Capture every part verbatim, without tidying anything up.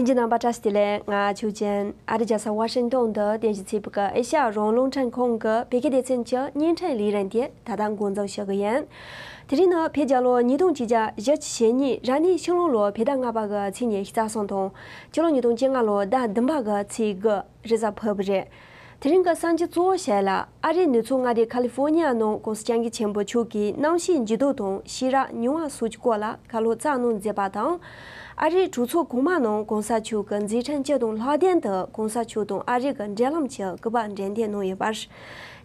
ལྷན་རྒྱས་རྣམ་པ་བཀྲ་ཤིས་བདེ་ལེགས། ང་ཆོས་ཅན། ཨ་རིའི་རྒྱལ་ས་ཝ་ཤིང་ཏོན་དུ་རྟེན་གཞི་བྱས་པའི་ཨེ་ཤ་ཡ་རང་དབང་རླུང་འཕྲིན་ཁང་གི་བོད་སྐད་སྡེ་ཚན་གྱི་བརྙན་འཕྲིན་ལས་རིམ་དེ་ད་ལྟ་འགོ་འཛུགས་ཞུ་གི་ཡིན། དེ་རིང་ནི་བོད་རྒྱལ་ལོ་ཉིས་སྟོང་ཆིག་བརྒྱ་བཞི་བཅུ་ཞེ་གཉིས་རབ་གནས་ཤིང་ལུག་ལོ་བོད་ཟླ་ལྔ་པ་གི་ཚེས་ཉི་ཤུ་རྩ་གསུམ་དང་། སྤྱི་ལོ་ཉིས་སྟོང་བཅོ་ལྔ་ལོ་ཟླ་བདུན་པ་གི་ཚེས་དགུ་རེས་གཟའ་ཕུར་བུ་རེད། དེ་རིང་གི་གསར་འགྱུར་གཙོ་བོ་ཞིག་ལ། ཨ་རིའི་ནུབ་མཚོ་མངའ་སྡེ་ཁ་ལི་ཧྥོ་ནི་ཡ་ནང་༸གོང་ས་༸སྐྱབས་མགོན་ཆེན་པོ་མཆོག་གིས་གནམ་གཤིས་འགྱུར་ལྡོག་དང་ཤེས་རབ་མྱོང་བ་སོགས་ཀྱི་སྐོར་ལ་བཀའ་སློབ་སྩལ་གནང་མཛད་པ་དང་། ཨ་རིའི་གྲོས་ཚོགས་གོང་མ་ནང་༸གོང་ས་མཆོག་གི་མཛད་འཕྲིན་སྤྱི་དང་ལྷག་དོན་དུ་༸གོང་ས་མཆོག་དང་ཨ་རི་གི་འབྲེལ་ལམ་གྱི་སྐུ་པར་འགྲེམས་སྟོན་གནང་ཡོད་པ།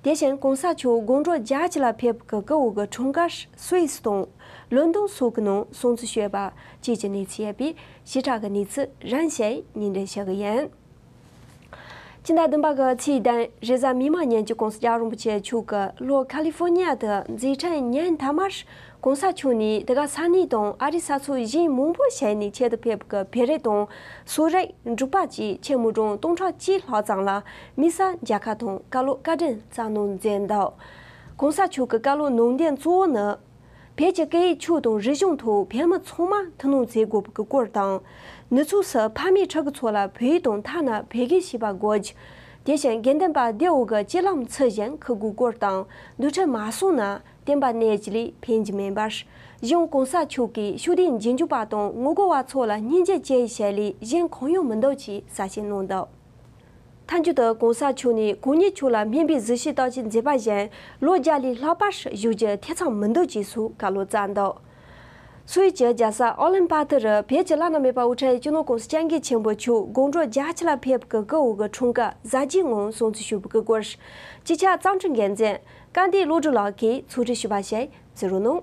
དེ་བཞིན་༸གོང་ས་མཆོག་དགུང་གྲངས་བརྒྱད་ཅུ་ལ་ཕེབས་པའི་སྐུ་འོ་གི་འཁྲུངས་སྐར་སུད་སི་དང་ལོན་ཏོན་སོགས་ཀྱི་ནང་སྲུང་བརྩི་ཞུས་པ་བཅས་ཀྱི་གནས་ཚུལ་ཡོད་པས། ཞིབ་ཕྲ་གི་གནས་ཚུལ་རིམ་བཞིན་སྙན་སྒྲོན་ཞུ་གི་ཡིན། སྤྱི་ཟླ་བདུན་པ་གི་ཚེས་བདུན་རེས་གཟའ་མིག་དམར་ཉིན་གྱི་༸གོང་ས་༸སྐྱབས་རིན་པོ་ཆེ་མཆོག་གི་ལྷོ་ཁ་ལི་ཧྥོ་ནི་ཡ་དུ་མཛད་འཕྲིན་ཉིན་མཐའ་མར་༸གོང་ས་མཆོག་ནས་དེ་ག་ས་གནས་དང་ཨ་རིའི་ས་ཕྱོགས་གཞན་མང་པོ་ཞིག་ནས་ཆེད་དུ་ཕེབས་པའི་བོད་རིགས་དང་སོག་རིགས་འབྲུག་པ་བཅས་ཆེད་དུ་མི་གྲངས་སྟོང་ཕྲག་གཅིག་ལྷག་ཙམ་ལ་དམིགས་བསལ་མཇལ་ཁ་དང་བཀའ་སློབ་བཀའ་དྲིན་སྩལ་གནང་མཛད་འདུག། ༸གོང་ས་མཆོག་གི་བཀའ་སློབ་ནང་དོན་གཙོ་བོ་ནི། བོད་ཀྱི་སྐད་ཡིག་ཆོས་དང་རིག་གཞུང་ཐོག་བོད་མི་ཚང་མ་ཐུགས་སྣང་མཛད་དགོས་པའི་སྐོར་དང་། ནུབ་ཕྱོགས་སུ་ཕ་མེས་ཕྲུ་གུ་ཚོ་ལ་བོད་ཡིག་དང་ཐ་ན་བོད་སྐད་ཤེས་པ་དགོས་རྒྱུ། དེ་བཞིན་དགེ་འདུན་པ་སྡེ་འོག་གི་སྤྱི་ལམ་ཚུལ་བཞིན་འཁུར་དགོས་སྐོར་དང་། འདུལ་ཁྲིམས་མ་སྲུང་ན་བསྟན་པ་གནས་ཀྱི་ལས་ཕན་གྱི་མིན་པར། གཞུང་༸གོང་ས་མཆོག་གིས་ཤུགས་ལྡན་རྗེས་འཇུག་པ་དང་ངོ་རྒོལ་བ་ཚོ་ལ་སྙིང་རྗེ་སྐྱེ་བའི་བྱ་ལས་གཞན་གང་ཡང་མི་འདུག་ཅེས་གསལ་བཤད་གནང་འདུག། མཐའ་མཇུག་ཏུ་༸གོང་ས་མཆོག་ནས་གང་ཉིད་མཆོག་ལ་སྨན་པའི་གཟི་བརྗིད་བརྟག་དཔྱད་མཛད་པ་བཞིན་ལོ་བརྒྱ་ལས་ལྷག་པར་བཞུགས་རྒྱུ་ཐེ་ཚོམ་མི་འདུག་ཅེས་སོགས་བཀའ་སློབ་སྩལ་འདུག། སུད་སི་རྒྱལ་ས་ཨོ་ལན་པ་ཏུ་རུ་བོད་ཀྱི་བླ་ན་མེད་པ་དབུ་ཁྲིད་སྤྱི་ནོར་༸གོང་ས་༸སྐྱབས་མགོན་ཆེན་པོ་མཆོག་དགུང་གྲངས་བརྒྱད་ཅུ་ལ་ཕེབས་པའི་སྐུ་འོ་གི་འཁྲུངས་སྐར་གཟའ་རྗེས་ངོ་སྲུང་བརྩི་ཞུས་པའི་སྐོར། སྤྱི་ཁྱབ་གཙང་སྤྲུལ་འགན་འཛིན་སྐལ་ལྡན་བློ་གྲོས་ལགས་ཀྱིས་ཕྱོགས་སྒྲིག་ཞུས་པ་ཞིག་གཟིགས་རོགས་གནང་།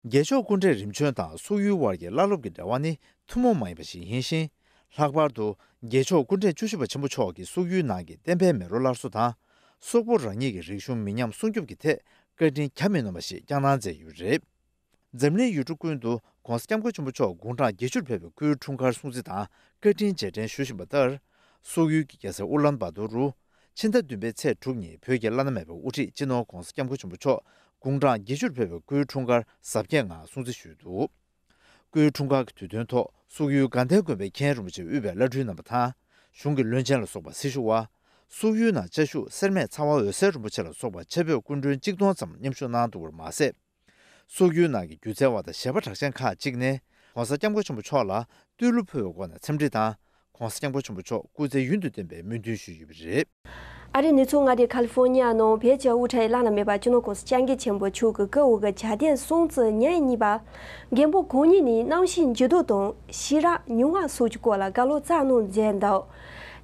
རྒྱལ་མཆོག་སྐུ་ཕྲེང་རིམ་བྱོན་དང་སོག་ཡུལ་དབར་གྱི་བླ་སློབ་ཀྱི་འབྲེལ་བ་ནི་ཐུན་མོང་མ་ཡིན་པ་ཞིག་ཡིན་ཞིང་། ལྷག་པར་དུ་རྒྱལ་མཆོག་སྐུ་ཕྲེང་བཅུ་བཞི་པ་ཆེན་པོ་མཆོག་གིས་སོག་ཡུལ་ནང་གི་བསྟན་པའི་མེ་རོ་སླར་གསོ་དང་། སོག་པོ་རང་ཉིད་ཀྱི་རིག་གཞུང་མི་ཉམས་སྲུང་སྐྱོབ་ཀྱི་ཐད་བཀའ་དྲིན་གྱ་མི་ནོམ་པ་ཞིག་བསྐྱངས་གནང་མཛད་ཡོད་རེད། འཛམ་གླིང་ཡུལ་གྲུ་ཀུན་ཏུ་༸གོང་ས་༸སྐྱབས་མགོན་ཆེན་པོ་མཆོག་དགུང་གྲངས་བརྒྱད་ཅུར་ཕེབས་པའི་སྐུའི་འཁྲུངས་སྐར་སྲུང་བརྩི་དང་བཀའ་དྲིན་རྗེས་དྲན་ཞུ་བཞིན་པ་ལྟར། སོག་ཡུལ་གྱི་རྒྱལ་ས་ཨུ་ལན་བ་ཏུར་རུ། ཕྱི་ཟླ་བདུན་པའི་ཚེས་དྲུག་ཉིན་བོད་ཀྱི་བླ་ན་མེད་པའི་དབུ་ཁྲིད་སྤྱི་ནོར་༸གོང་ས་༸སྐྱབས་མགོན་ཆེན་པོ་མཆོག་དགུང་གྲངས་བརྒྱད་ཅུར་ཕེབས་པའི་སྐུའི་འཁྲུངས་སྐར་གཟབ་རྒྱས་ངང་སྲུང་བརྩི་ཞུས་འདུག། སྐུའི་འཁྲུངས་སྐར་གྱི་དུས་སྟོན་ཐོག་སོག་ཡུལ་དགའ་ལྡན་དགོན་པའི་མཁན་རིན་པོ་ཆེ་དབུས་པའི་བླ་སྤྲུལ་རྣམ་པ་དང་། གཞུང་གི་བློན་ཆེན་ལ་སོགས་པ་སྲི་ཞུ་བ། སོག་ཡུལ་ནང་བཅའ་བཞུགས་སེར་སྨད་ཚ་བ་འོད་ཟེར་རིན་པོ་ཆེ་ལ་སོགས་པ་ཆེ་བོད་སྐུ་མགྲོན་གཅིག་སྟོང་ཙམ་མཉམ་ཞུགས་གནང་འདུག་པར་མ་ཟད། སོག་ཡུལ་ནང་གི་སྒྱུ་རྩལ་བ་དང་གཞས་པ་གྲགས་ཅན་ཁག་ཅིག་ནས་༸གོང་ས་༸སྐྱབས་མགོན་ཆེན་པོ་མཆོག་ལ་བསྟོད་གླུ་ཕུལ་བའི་སྒོ་ནས་འཚམས་འདྲི་དང་། ༸གོང་ས་༸སྐྱབས་མགོན་ཆེན་པོ་མཆོག་སྐུ་ཚེ་ཡུན་དུ་བརྟན་པའི་སྨོན་འདུན་ཞུས་ཡོད་པ་རེད། ཨ་རིའི་ནུབ་མཚོ་མངའ་སྡེ་ཁ་ལི་ཧྥོ་ནི་ཡ་ནང་བོད་ཀྱི་དབུ་ཁྲིད་བླ་ན་མེད་པ་སྤྱི་ནོར་༸གོང་ས་༸སྐྱབས་མགོན་ཆེན་པོ་མཆོག་གི་སྐུ་འོ་གི་གྱ་སྟོན་སྲུང་བརྩི་ཉིན་གཉིས་པ། མགོན་པོ་གང་ཉིད་ནས་གནམ་གཤིས་འགྱུར་ལྡོག་དང་ཤེས་རབ་མྱོང་བ་སོགས་ཀྱི་སྐོར་ལ་བཀའ་སློབ་སྩལ་གནང་མཛད་འདུག།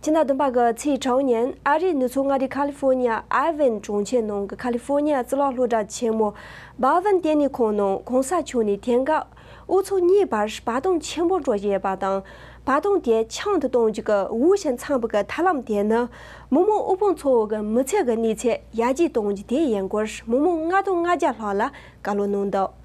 སྤྱི་ཟླ་བདུན་པ་གི་ཚེས་དྲུག་ཉིན་ཨ་རིའི་ནུབ་མཚོ་མངའ་སྡེ་ཁ་ལི་ཧྥོ་ནི་ཡ་ཨར་ཝིན་གྲོང་ཁྱེར་ནང་གི་ཁ་ལི་ཧྥོ་ནི་ཡ་གཙུག་ལག་སློབ་གྲྭ་ཆེན་མོ་བྷ་ཝན་ལྟེ་གནས་ཁང་ནང་༸གོང་ས་མཆོག་ནས་དེང་སྐབས་དབུས་གཙང་གཉིས་བར་བར་སྟོང་ཆེན་པོ་འགྲོ་བཞིན་ཡོད་པ་དང་། བར་སྟོང་དེ་ཆུང་དུ་གཏོང་རྒྱུ་གི་འོས་ཤིང་འཚམ་པའི་གི་ཐབས་ལམ་དེ་ནི་མི་མང་དབུལ་ཕོངས་ཚོ་བོ་གི་མི་ཚེ་གི་གནས་ཚད་ཡར་རྒྱས་གཏོང་རྒྱུ་དེ་ཡིན་སྐོར་མི་མང་ལྔ་སྟོང་ལྔ་བརྒྱ་ལྷག་ལ་བཀའ་སློབ་གནང་འདུག།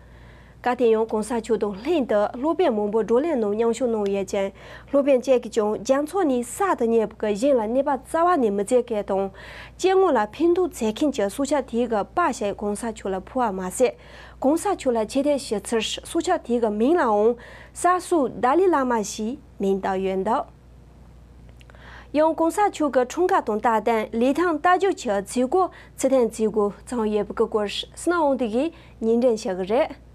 སྐབས་དེར་ཡང་༸གོང་ས་མཆོག་དང་ལྷན་དུ་སློབ་དཔོན་མང་པོ་བགྲོ་གླེང་ནང་མཉམ་ཞུགས་གནང་ཡོད་ཅིང་། སློབ་དཔོན་བཅས་ཀྱིས་ཀྱང་རྒྱ་མཚོ་ནས་གསར་དུ་རྙེད་པའི་གི་གཞན་ལ་གནོད་པ་རྩ་བ་ནས་མི་བྱེད་མཁན་དང་། སྐྱེ་དངོས་ལ་ཕན་ཐོགས་བྱེད་མཁན་གྱི་སྲོག་ཆགས་དེའི་གི་པར་ཞིག་༸གོང་ས་མཆོག་ལ་ཕུལ་བ་མ་ཟད། ༸གོང་ས་མཆོག་ལ་ཆེ་བསྟོད་ཞུ་ཚུལ་སྲོག་ཆགས་དེའི་གི་མིང་ལའང་གསར་སྲོག་ཏཱ་ལའི་བླ་མ་ཞེས་མིང་བཏགས་ཡོད་འདུག། ཡང་༸གོང་ས་མཆོག་གི་འཁྲུངས་སྐར་དང་སྟབས་བསྟུན་ལི་ཐང་རྟ་རྒྱུག་གི་བྱེད་སྒོ་ཚུལ་ལྡན་བྱེད་སྒོ་བརྩམས་ཡོད་པའི་སྐོར་སྲིད་ན་འོང་དུ་གིས་ཉིན་དྲན་བྱ་གི་རེད།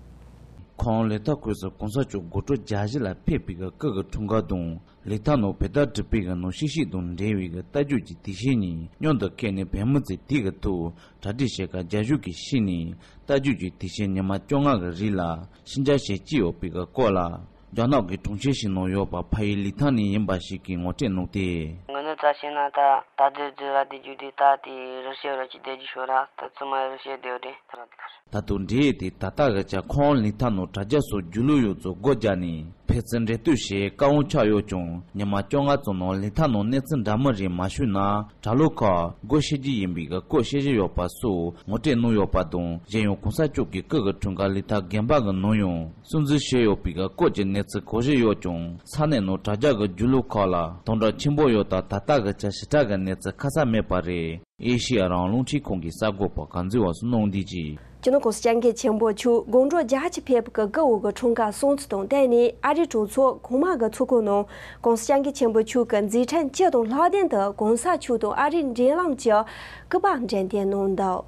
ཁོང་ལི་ཐང་ཁུལ་སུ་༸གོང་ས་མཆོག་དགུང་གྲངས་བརྒྱད་ཅུ་ལ་ཕེབས་པའི་སྐུ་གི་འཁྲུངས་སྐར་དང་། ལི་ཐང་ནང་བོད་ཟླ་དྲུག་པའི་གི་ནང་ཤིང་གཤིས་དང་འབྲེལ་བའི་གི་རྟ་རྒྱུག་གི་དུས་ཆེན་གཉིས་མཉམ་དུ་འཁེལ་ནས། བོད་མི་ཚོས་དེའི་གི་ཐོག་གྲ་སྒྲིག་བྱེད་ཁར་རྒྱབ་སྐྱོར་གྱི་ཆེད་ནས་རྟ་རྒྱུག་གི་དུས་ཆེན་ཉི་མ་བཅོ་ལྔ་གི་རིང་ལ་ཤིང་བརྒྱ་བྱེད་ཀྱི་ཡོད་པའི་གི་སྐོར་ལ། རྒྱ་ནག་གི་གྲོང་ཁྱེར་ཞིག་ནང་ཡོད་པ་ཕ་ཡུལ་ལི་ཐང་ནས་ཡིན་པ་ཞིག་གིས་ངོ་སྤྲོད་གནང་སྟེ། དངོས་གནས་བྱས་ན་ད་ད་དུང་དུ་ར་དེ་རྒྱུག་དུས་ད་དེ་རི་ཞེ་ར་ཅི་དེ་རྒྱུག་ཤོར་ར་ད་ཚང་མ་རི་ཞེ་དེ་རེད་ད་ར་དེ་གར། ད་དུང་འབྲེལ་ཡོད་དེ་ད་ལྟ་གི་ཆ་ཁོང་ལི་ཐང་ནང་དྲ་རྒྱ་སོགས་རྒྱུག་ལུགས་ཡོད་ཚུལ་སྒོ་བརྒྱབ་ནས་ཕེབས་བསུ་འབྲེལ་གཏུག་བྱེད་བཀའ་དབང་ཆགས་ཡོད་ཀྱང་། ཉི་མ་བཅོ་ལྔ་ཙམ་ནང་ལི་ཐང་ནང་གནས་ཚུལ་འདྲ་མིན་རིགས་མ་ཞུས་ན་དྲ་ལམ་ཁར་སྒོ་ཕྱེ་རྒྱུ་ཡིན་པའི་གི་སྐོར་བཤད་ཀྱི་ཡོད་པ་སོགས་ངོ་སྤྲོད་གནང་ཡོད་པ་དང་། གཞན་ཡང་༸གོང་ས་མཆོག་གི་སྐུ་གི་འཁྲུངས་སྐར་ལི་ཐང་དགོན་པ་གི་ནང་ཡང་སྲུང་བརྩི་བྱས་ཡོད་པའི་གི་སྐོར་གྱི་གནས་ཚུལ་གོ་བཞིན་ཡོད་ཀྱང་། ས་གནས་ནང་དྲ་རྒྱ་གི་རྒྱུག་ལུགས་ཁག་ལ་དམ་དྲག་ཆེན་པོ་ཡོད་སྟབས་ད་ལྟ་གི་ཆར་ཞིབ་ཕྲ་གི་གནས་ཚུལ་ཁ་གསལ་མེད་པ་རེད། ཨེ་ཤེ་ཡ་རང་དབང་རླུང་འཕྲིན་ཁང་གི་གསར་འགོད་པ་གངས་འཛིན་བ་སུ་གནང་བསྡད་ཀྱིས། སྤྱི་ནོར་༸གོང་ས་༸སྐྱབས་མགོན་ཆེན་པོ་མཆོག་དགུང་གྲངས་བརྒྱད་ཅུ་ཕེབས་པའི་སྐུ་འོ་གི་འཁྲུངས་སྐར་སྲུང་བརྩི་དང་བསྟུན་ནས། ཨ་རིའི་གྲོས་ཚོགས་གོང་མ་གི་ཚོགས་ཁང་ནང་༸གོང་ས་༸སྐྱབས་མགོན་ཆེན་པོ་མཆོག་གི་མཛད་འཕྲིན་སྤྱི་དང་ལྷག་ལྡན་དུ་༸གོང་ས་མཆོག་དང་ཨ་རིའི་འབྲེལ་ལམ་གྱི་སྐུ་པར་འགྲེམས་སྟོན་གནང་འདུག་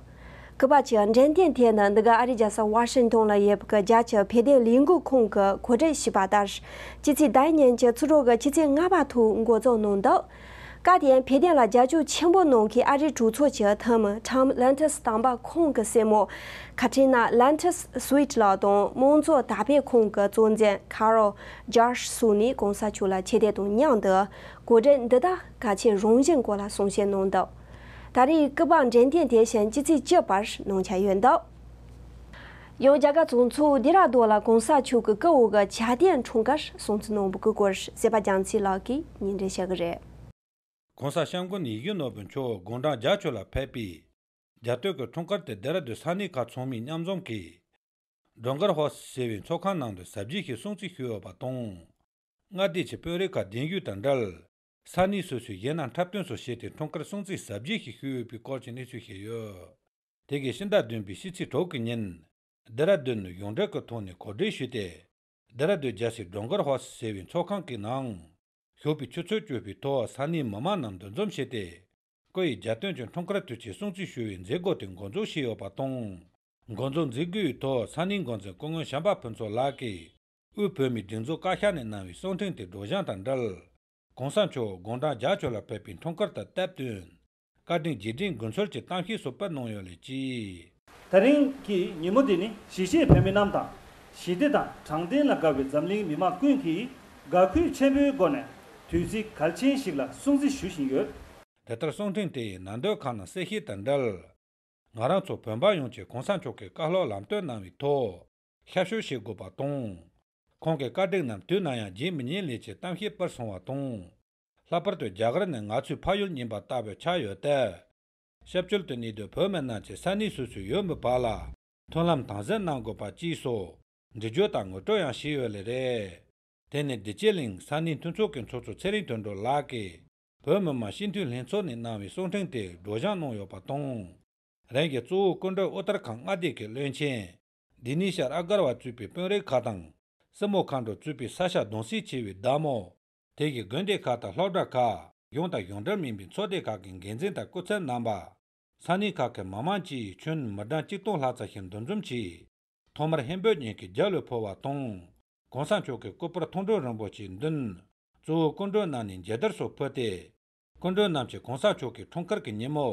སྐུ་པར་གྱི་འགྲེམས་སྟོན་དེ་ནི་འདི་ག་ཨ་རིའི་རྒྱལ་ས་ཝ་ཤིང་ཏོན་ལ་ཡོད་པའི་རྒྱ་ཆེའི་བོད་དོན་ལས་འགུལ་ཁང་གིས་གོ་སྒྲིག་ཞུས་པ་ལྟར། སྤྱི་ཚེས་དང་ཉིན་གྱི་ཚེས་དྲུག་གི་ཆུ་ཚོད་ལྔ་པ་ཐོག་འགོ་འཛུགས་གནང་འདུག་སྐབས་དེར་བོད་དོན་ལ་རྒྱབ་སྐྱོར་ཆེན་པོ་གནང་མཁན་ཨ་རིའི་གྲོས་ཚོགས་ཀྱི་འཐུས་མི་ཊམ་ལན་ཊིས་དམ་པ་ཁོང་གི་སྲས་མོ་ཁ་ཏྲི་ན་ལན་ཊིས་སུའེ་ཊི་ལགས་དང་། དམངས་གཙོ་དར་སྤེལ་ཁང་གི་གཙོ་འཛིན་ཁ་རོལ་ཇོརྗ་སོགས་ནས་༸གོང་ས་མཆོག་ལ་ཆེ་བསྟོད་དང་མཉམ་དུ་གོ་སྒྲིག་འདི་དག་གལ་ཆེན་རང་བཞིན་སྐོར་ལ་གསུང་བཤད་གནང་འདུག་ད་རེས་སྐུ་པར་འགྲེམས་སྟོན་དེ་བཞིན་སྤྱི་ཚེས་བཅུ་བར་གནང་འཆར་ཡོད་འདུག་ཡང་རྒྱ་གར་གྲོས་ཚོགས་ལྡེ་ར་ལྡུན་ལ་༸གོང་ས་མཆོག་གི་སྐུ་འོ་གི་གྱ་སྟོན་འཁྲུངས་སྐར་སྲུང་བརྩི་གནང་བའི་སྐོར་གསལ་པ་རྒྱ་མཚོ་ལགས་ཀྱིས་སྙན་སྒྲོན་ཞུ་གི་རེད། ༸གོང་ས་༸སྐྱབས་མགོན་ཡིད་བཞིན་ནོར་བུ་མཆོག་དགུང་གྲངས་བརྒྱད་ཅུ་ལ་ཕེབས་པའི་གྱ་སྟོན་གྱི་འཁྲུངས་སྐར་དེ་ལྡེ་ར་ལྡུན་ས་གནས་ཁག་ཚང་མས་མཉམ་འཛོམས་ཀྱིས་སྒྲོལ་དཀར་ཧོལ་ཟེར་བའི་ཚོགས་ཁང་ནང་དུ་གཟབ་རྒྱས་ཤིག་སྲུང་བརྩི་ཞུས་ཡོད་པ་དང་། མངའ་སྡེ་གྱི་དཔོན་རིགས་ཁག་གདན་ཞུས་དང་འབྲེལ། ས་གནས་སོ་སོའི་གཞས་སྣ་འཁྲབ་སྟོན་སོགས་བྱས་ཏེ་འཁྲུངས་སྐར་སྲུང་བརྩི་གཟབ་རྒྱས་ཤིག་ཞུས་ཡོད་པའི་སྐོར་གྱི་གནས་ཚུལ་བཤད་ཡོད། དེ་གའི་ཕྱི་ཟླ་བདུན་པའི་ཕྱི་ཚེས་དྲུག་གི་ཉིན། ལྡེ་ར་ལྡུན་ནས་གཞུང་འབྲེལ་གྱི་ཐོག་ནས་གོ་སྒྲིག་ཞུས་ཏེ། ལྡེ་ར་ལྡུན་རྒྱལ་སའི་སྒྲོལ་དཀར་ཧོལ་ཟེར་བའི་ཚོགས་ཁང་གི་ནང་། ཞོགས་པའི་ཆུ་ཚོད་བཅུ་པའི་ཐོག་ས་གནས་མི་མང་རྣམས་འདུ་འཛོམས་བྱས་ཏེ། སྐུ་ཡི་གྱ་སྟོན་གྱི་འཁྲུངས་སྐར་དུས་ཆེན་སྲུང་བརྩི་ཞུ་བའི་མཛད་སྒོ་དེ་འགོ་འཛུགས་བྱས་ཡོད་པ་དང་། འགོ་འཛུགས་མཛད་སྒོའི་ཐོག་ས་གནས་འགོ་འཛིན་སྐུ་ངོ་བྱམས་པ་ཕུན་ཚོགས་ལགས་ཀྱིས་དབུས་བོད་མིའི་སྒྲིག་འཛུགས་བཀའ་ཤག་ནས་གནང་བའི་གསུང་འཕྲིན་དེ་སྒྲོག་སྦྱང་དང་འབྲེལ། ༸གོང་ས་མཆོག་དགུང་གྲངས་བརྒྱད་ཅུ་ལ་ཕེབས་པའི་འཁྲུངས་སྐར་དང་སྟབས་བསྟུན། བཀའ་དྲིན་རྗེས་དྲན་དགོངས་ཚུལ་གྱི་གཏམ་བཤད་སོགས་སྤེལ་གནང་ཡོད་ལ་ཅི། དེ་རིང་གི་ཉིན་མོ་འདི་ནི་གཞིས་བྱེས་བོད་མི་རྣམས་དང་། ཞི་བདེ་དང་དྲང་བདེན་ལ་དགའ་བའི་འཛམ་གླིང་མི་མང་ཀུན་གྱིས་དགའ་གུས་ཆེན་པོའི་སྒོ་ནས་དུས་ཚིགས་གལ་ཆེན་ཞིག་ལ་སྲུང་བརྩི་ཞུ་བཞིན་ཡོད། དེ་ལྟར་གསུང་འཕྲིན་དེ་ཡི་ནང་དོན་ཁག་ནང་གསལ་བཤད་དང་འབྲེལ། ང་རང་ཚོ་བོད་འབངས་ཡོངས་ཀྱིས་གོང་ས་མཆོག་གི་བཀའ་སློབ་ལམ་སྟོན་གནང་བའི་ཐོག་ཤར་བསྐྱོད་བྱེད་དགོས་པ་དང་། ཁོང་གི་བཀའ་དྲིན་རྣམས་དུས་ནམ་ཡང་བརྗེད་མི་ཉན་ལེགས་ཀྱི་གཏམ་བཤད་སྤེལ་སོང་བ་དང་། ལྷག་པར་དུ་རྒྱ་གར་ནི་ང་ཚོའི་ཕ་ཡུལ་ཡིན་པ་ལྟ་བུ་ཆགས་ཡོད་དེ། ཞབས་བཅོལ་དུ་གནས་སྡོད་བོད་མི་རྣམས་ཀྱིས་ས་གནས་སོ་སོའི་ཡུལ་མི་བར་ལ་མཐུན་ལམ་དམ་འཛིན་གནང་དགོས་པ་བཅས་སོགས་འགྲེལ་བརྗོད་དང་ངོ་སྤྲོད་ཡང་བྱས་ཡོད་ལེ་རེད། དེ་ནི་བདེ་སྐྱིད་གླིང་ས་གནས་མཐུན་ཚོགས་ཀྱི་ཚོགས་གཙོ་ཚེ་རིང་དོན་གྲུབ་ལགས་ཀྱིས་བོད་མི་མང་སྤྱི་འཐུས་ལྷན་ཚོགས་ནས་གནང་བའི་གསུང་འཕྲིན་དེ་སྒྲོག་སྦྱང་གནང་ཡོད་པ་དང་། རང་གི་གཙོ་བོ་སྐུ་མགྲོན་ཨུ་ཏར་ཁཱན་མངའ་སྡེ་གི་བློན་ཆེན་དི་ནི་ཤར་ཨ་གར་བ་གཙོས་པའི་དཔོན་རིགས་ཁག་དང་། སྲིན་མོ་མཁའ་འགྲོ་གཙོས་པའི་ས་ཤ་གདུང་སྲས་ཆེ་བའི་བདག་མོ། དེ་གའི་དགོན་སྡེ་ཁག་དང་སློབ་གྲྭ་ཁག་གཞུང་དང་གཞུང་འབྲེལ་མིན་པའི་ཚོགས་སྡེ་ཁག་གི་འགན་འཛིན་དང་སྐུ་ཚབ་རྣམ་པ། ས་གནས་ཁག་གི་མི་མང་བཅས་ཁྱོན་མི་གྲངས་ཆིག་སྟོང་ལྷག་ཙམ་ཞིག་འདུ་འཛོམས་ཀྱིས། ཐོག་མར་ཧིན་བོད་གཉིས་ཀྱི་རྒྱལ་གླུ་ཕུལ་བ་དང་། གོང་ས་མཆོག་གི་སྐུ་པར་མཐོང་གྲོལ་རིན་པོ་ཆེའི་མདུན། གཙོ་བོ་སྐུ་མགྲོན་རྣམས་ནས་མཇལ་དར་སོགས་ཕུལ་ཏེ། སྐུ་མགྲོན་རྣམས་ཀྱིས་གོང་ས་མཆོག་གི་འཁྲུངས་སྐར་གྱི་ཉིན་མོ།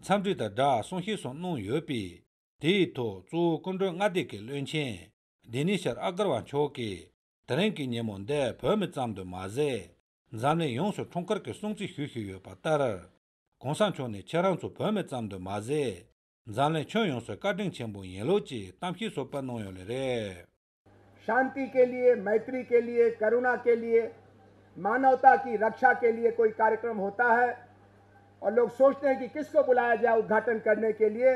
འཚམས་འདྲི་དང་སྦྲགས་གསུང་བཤད་སོགས་གནང་ཡོད་པས། དེའི་ཐོག་གཙོ་བོ་སྐུ་མགྲོན་མངའ་སྡེ་གི་བློན་ཆེན་དི་ནི་ཤར་ཨ་གར་བ་མཆོག་གིས། དེ་རིང་གི་ཉིན་མོ་འདི་བོད་མི་ཙམ་དུ་མ་ཟད། འཛམ་གླིང་ཡོངས་སུ་འཁྲུངས་སྐར་གྱི་སྲུང་བརྩི་ཞུ་བཞིན་ཡོད་པ་ལྟར། གོང་ས་མཆོག་ནས་ཁྱེད་རང་ཚོ་བོད་མི་ཙམ་དུ་མ་ཟད། འཛམ་གླིང་ཁྱོན་ཡོངས་སུ་བཀའ་དྲིན་ཆེན་པོ་ཡིན་ལུགས་ཀྱི་གཏམ་བཤད་སོགས་སྤེལ་གནང་ཡོད་ལེ་རེད། शांति के लिए, मैत्री के लिए, करुणा के लिए, मानवता की रक्षा के लिए कोई कार्यक्रम होता है और लोग सोचते हैं कि किसको बुलाया जाए उद्घाटन करने के लिए,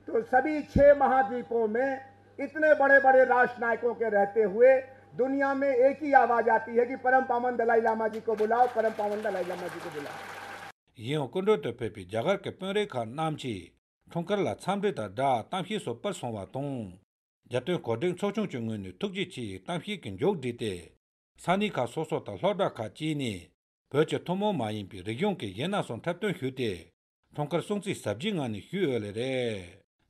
तो सभी छह महाद्वीपों में इतने बड़े बड़े राष्ट्र नायकों के रहते हुए दुनिया में एक ही आवाज आती है कि परम पावन दलाई लामा जी को बुलाओ, परम पावन दलाई लामा जी को बुलाओ। ཡིན་ཡང་སྐུ་མགྲོན་དུ་ཕེབས་པའི་རྒྱ་གར་གྱི་དཔོན་རིགས་ཁག་རྣམས་ཀྱིས་འཁྲུངས་སྐར་ལ་འཚམས་འདྲི་དང་སྦྲགས་གཏམ་བཤད་སོགས་སྤེལ་སོང་བ་དང་། རྒྱ་སྟོན་གོ་སྒྲིག་ཚོགས་ཆུང་གི་ངོས་ནས་ཐུགས་རྗེ་ཆེ་ཡི་གཏམ་བཤད་ཀྱི་མཇུག་བསྒྲིལ་ཏེ། ས་གནས་ཁག་སོ་སོ་དང་སློབ་གྲྭ་ཁག་བཅས་ནས་བོད་ཀྱི་ཐུན་མོང་མ་ཡིན་པའི་རིག་གཞུང་གི་གཞས་སྣ་སོགས་འཁྲབ་སྟོན་ཞུས་ཏེ། འཁྲུངས་སྐར་སྲུང་བརྩི་གཟབ་རྒྱས་ངང་ནས་ཞུས་ཡོད་ལེ་རེད།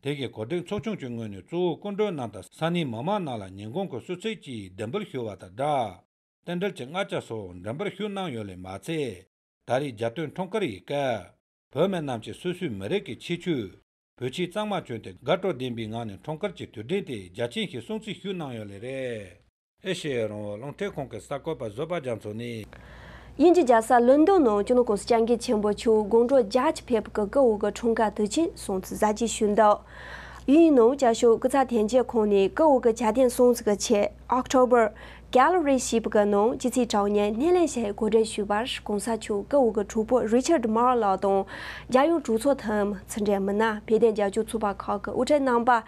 དེ་གའི་གོ་སྒྲིག་ཚོགས་ཆུང་གི་ངོས་ནས་གཙོ་བོ་སྐུ་མགྲོན་རྣམས་དང་ས་གནས་མི་མང་རྣམས་ལ་ཉིན་གུང་གི་གསོལ་ཚིགས་ཀྱིས་ལྡེམ་འབུལ་ཞུ་བ་དང་སྦྲགས། རྟེན་འབྲེལ་གྱི་སྔགས་བརྒྱ་སོགས་འགྲེམས་སྤེལ་ཞུ་གནང་ཡོད་ལེ་མ་ཚད། ད་རེས་རྒྱ་སྟོན་འཁྲུངས་སྐར་ཡི་སྐབས། བོད་མི་རྣམས་ཀྱིས་སོ་སོའི་མི་རིགས་ཀྱི་ཁྱད་ཆོས། བོད་ཆས་གཙང་མ་གྱོན་ཏེ་དགའ་སྤྲོ་ལྡན་པའི་ངང་ནས་འཁྲུངས་སྐར་གྱི་དུས་དྲན་དེ་རྒྱ་ཆེན་ཞིག་སྲུང་བརྩི་ཞུས་གནང་ཡོད་ལེ་རེད། ཨེ་ཤེ་ཡ་རང་དབང་རླུང་འཕྲིན་ཁང་གི་གསར་འགོད་པ་བཟོད་པ་རྒྱ་མཚོ་ནས། དབྱིན་ཇི་རྒྱལ་ས་ལོན་ཌོན་ནང་སྤྱི་ནོར་༸གོང་ས་༸སྐྱབས་མགོན་ཆེན་པོ་མཆོག་དགུང་གྲངས་བརྒྱད་ཅུ་ཕེབས་པའི་སྐུ་འོ་གི་འཁྲུངས་སྐར་དུས་ཆེན་སྲུང་བརྩི་གཟབ་རྒྱས་ཞུས་འདུག་དབྱིན་ཡུལ་ནང་བསྐྱར་ཞིབ་སྐུ་ཚབ་དོན་གཅོད་ཁང་ནས་སྐུ་འོ་གི་གྱ་སྟོན་སྲུང་བརྩི་གི་ཆེད་ཨོག་ཊོ་བར་གེ་ལ་རི་ཞེས་པ་གི་ནང་སྤྱི་ཚེས་དྲུག་ཉིན་སྣེ་ལེན་བྱས་གོ་སྒྲིག་ཞུས་པར། ༸གོང་ས་མཆོག་སྐུ་འོ་གི་གྲོགས་པོ་རི་ཆར་མར་ལགས་དང་། རྒྱལ་ཡོངས་གྲོས་ཚོགས་འཐུས་མི། ཕྱི་འབྲེལ་མི་སྣ། བོད་དོན་རྒྱབ་སྐྱོར་ཚོགས་པ་ཁག་གི་དབུ་ཁྲིད་རྣམ་པ།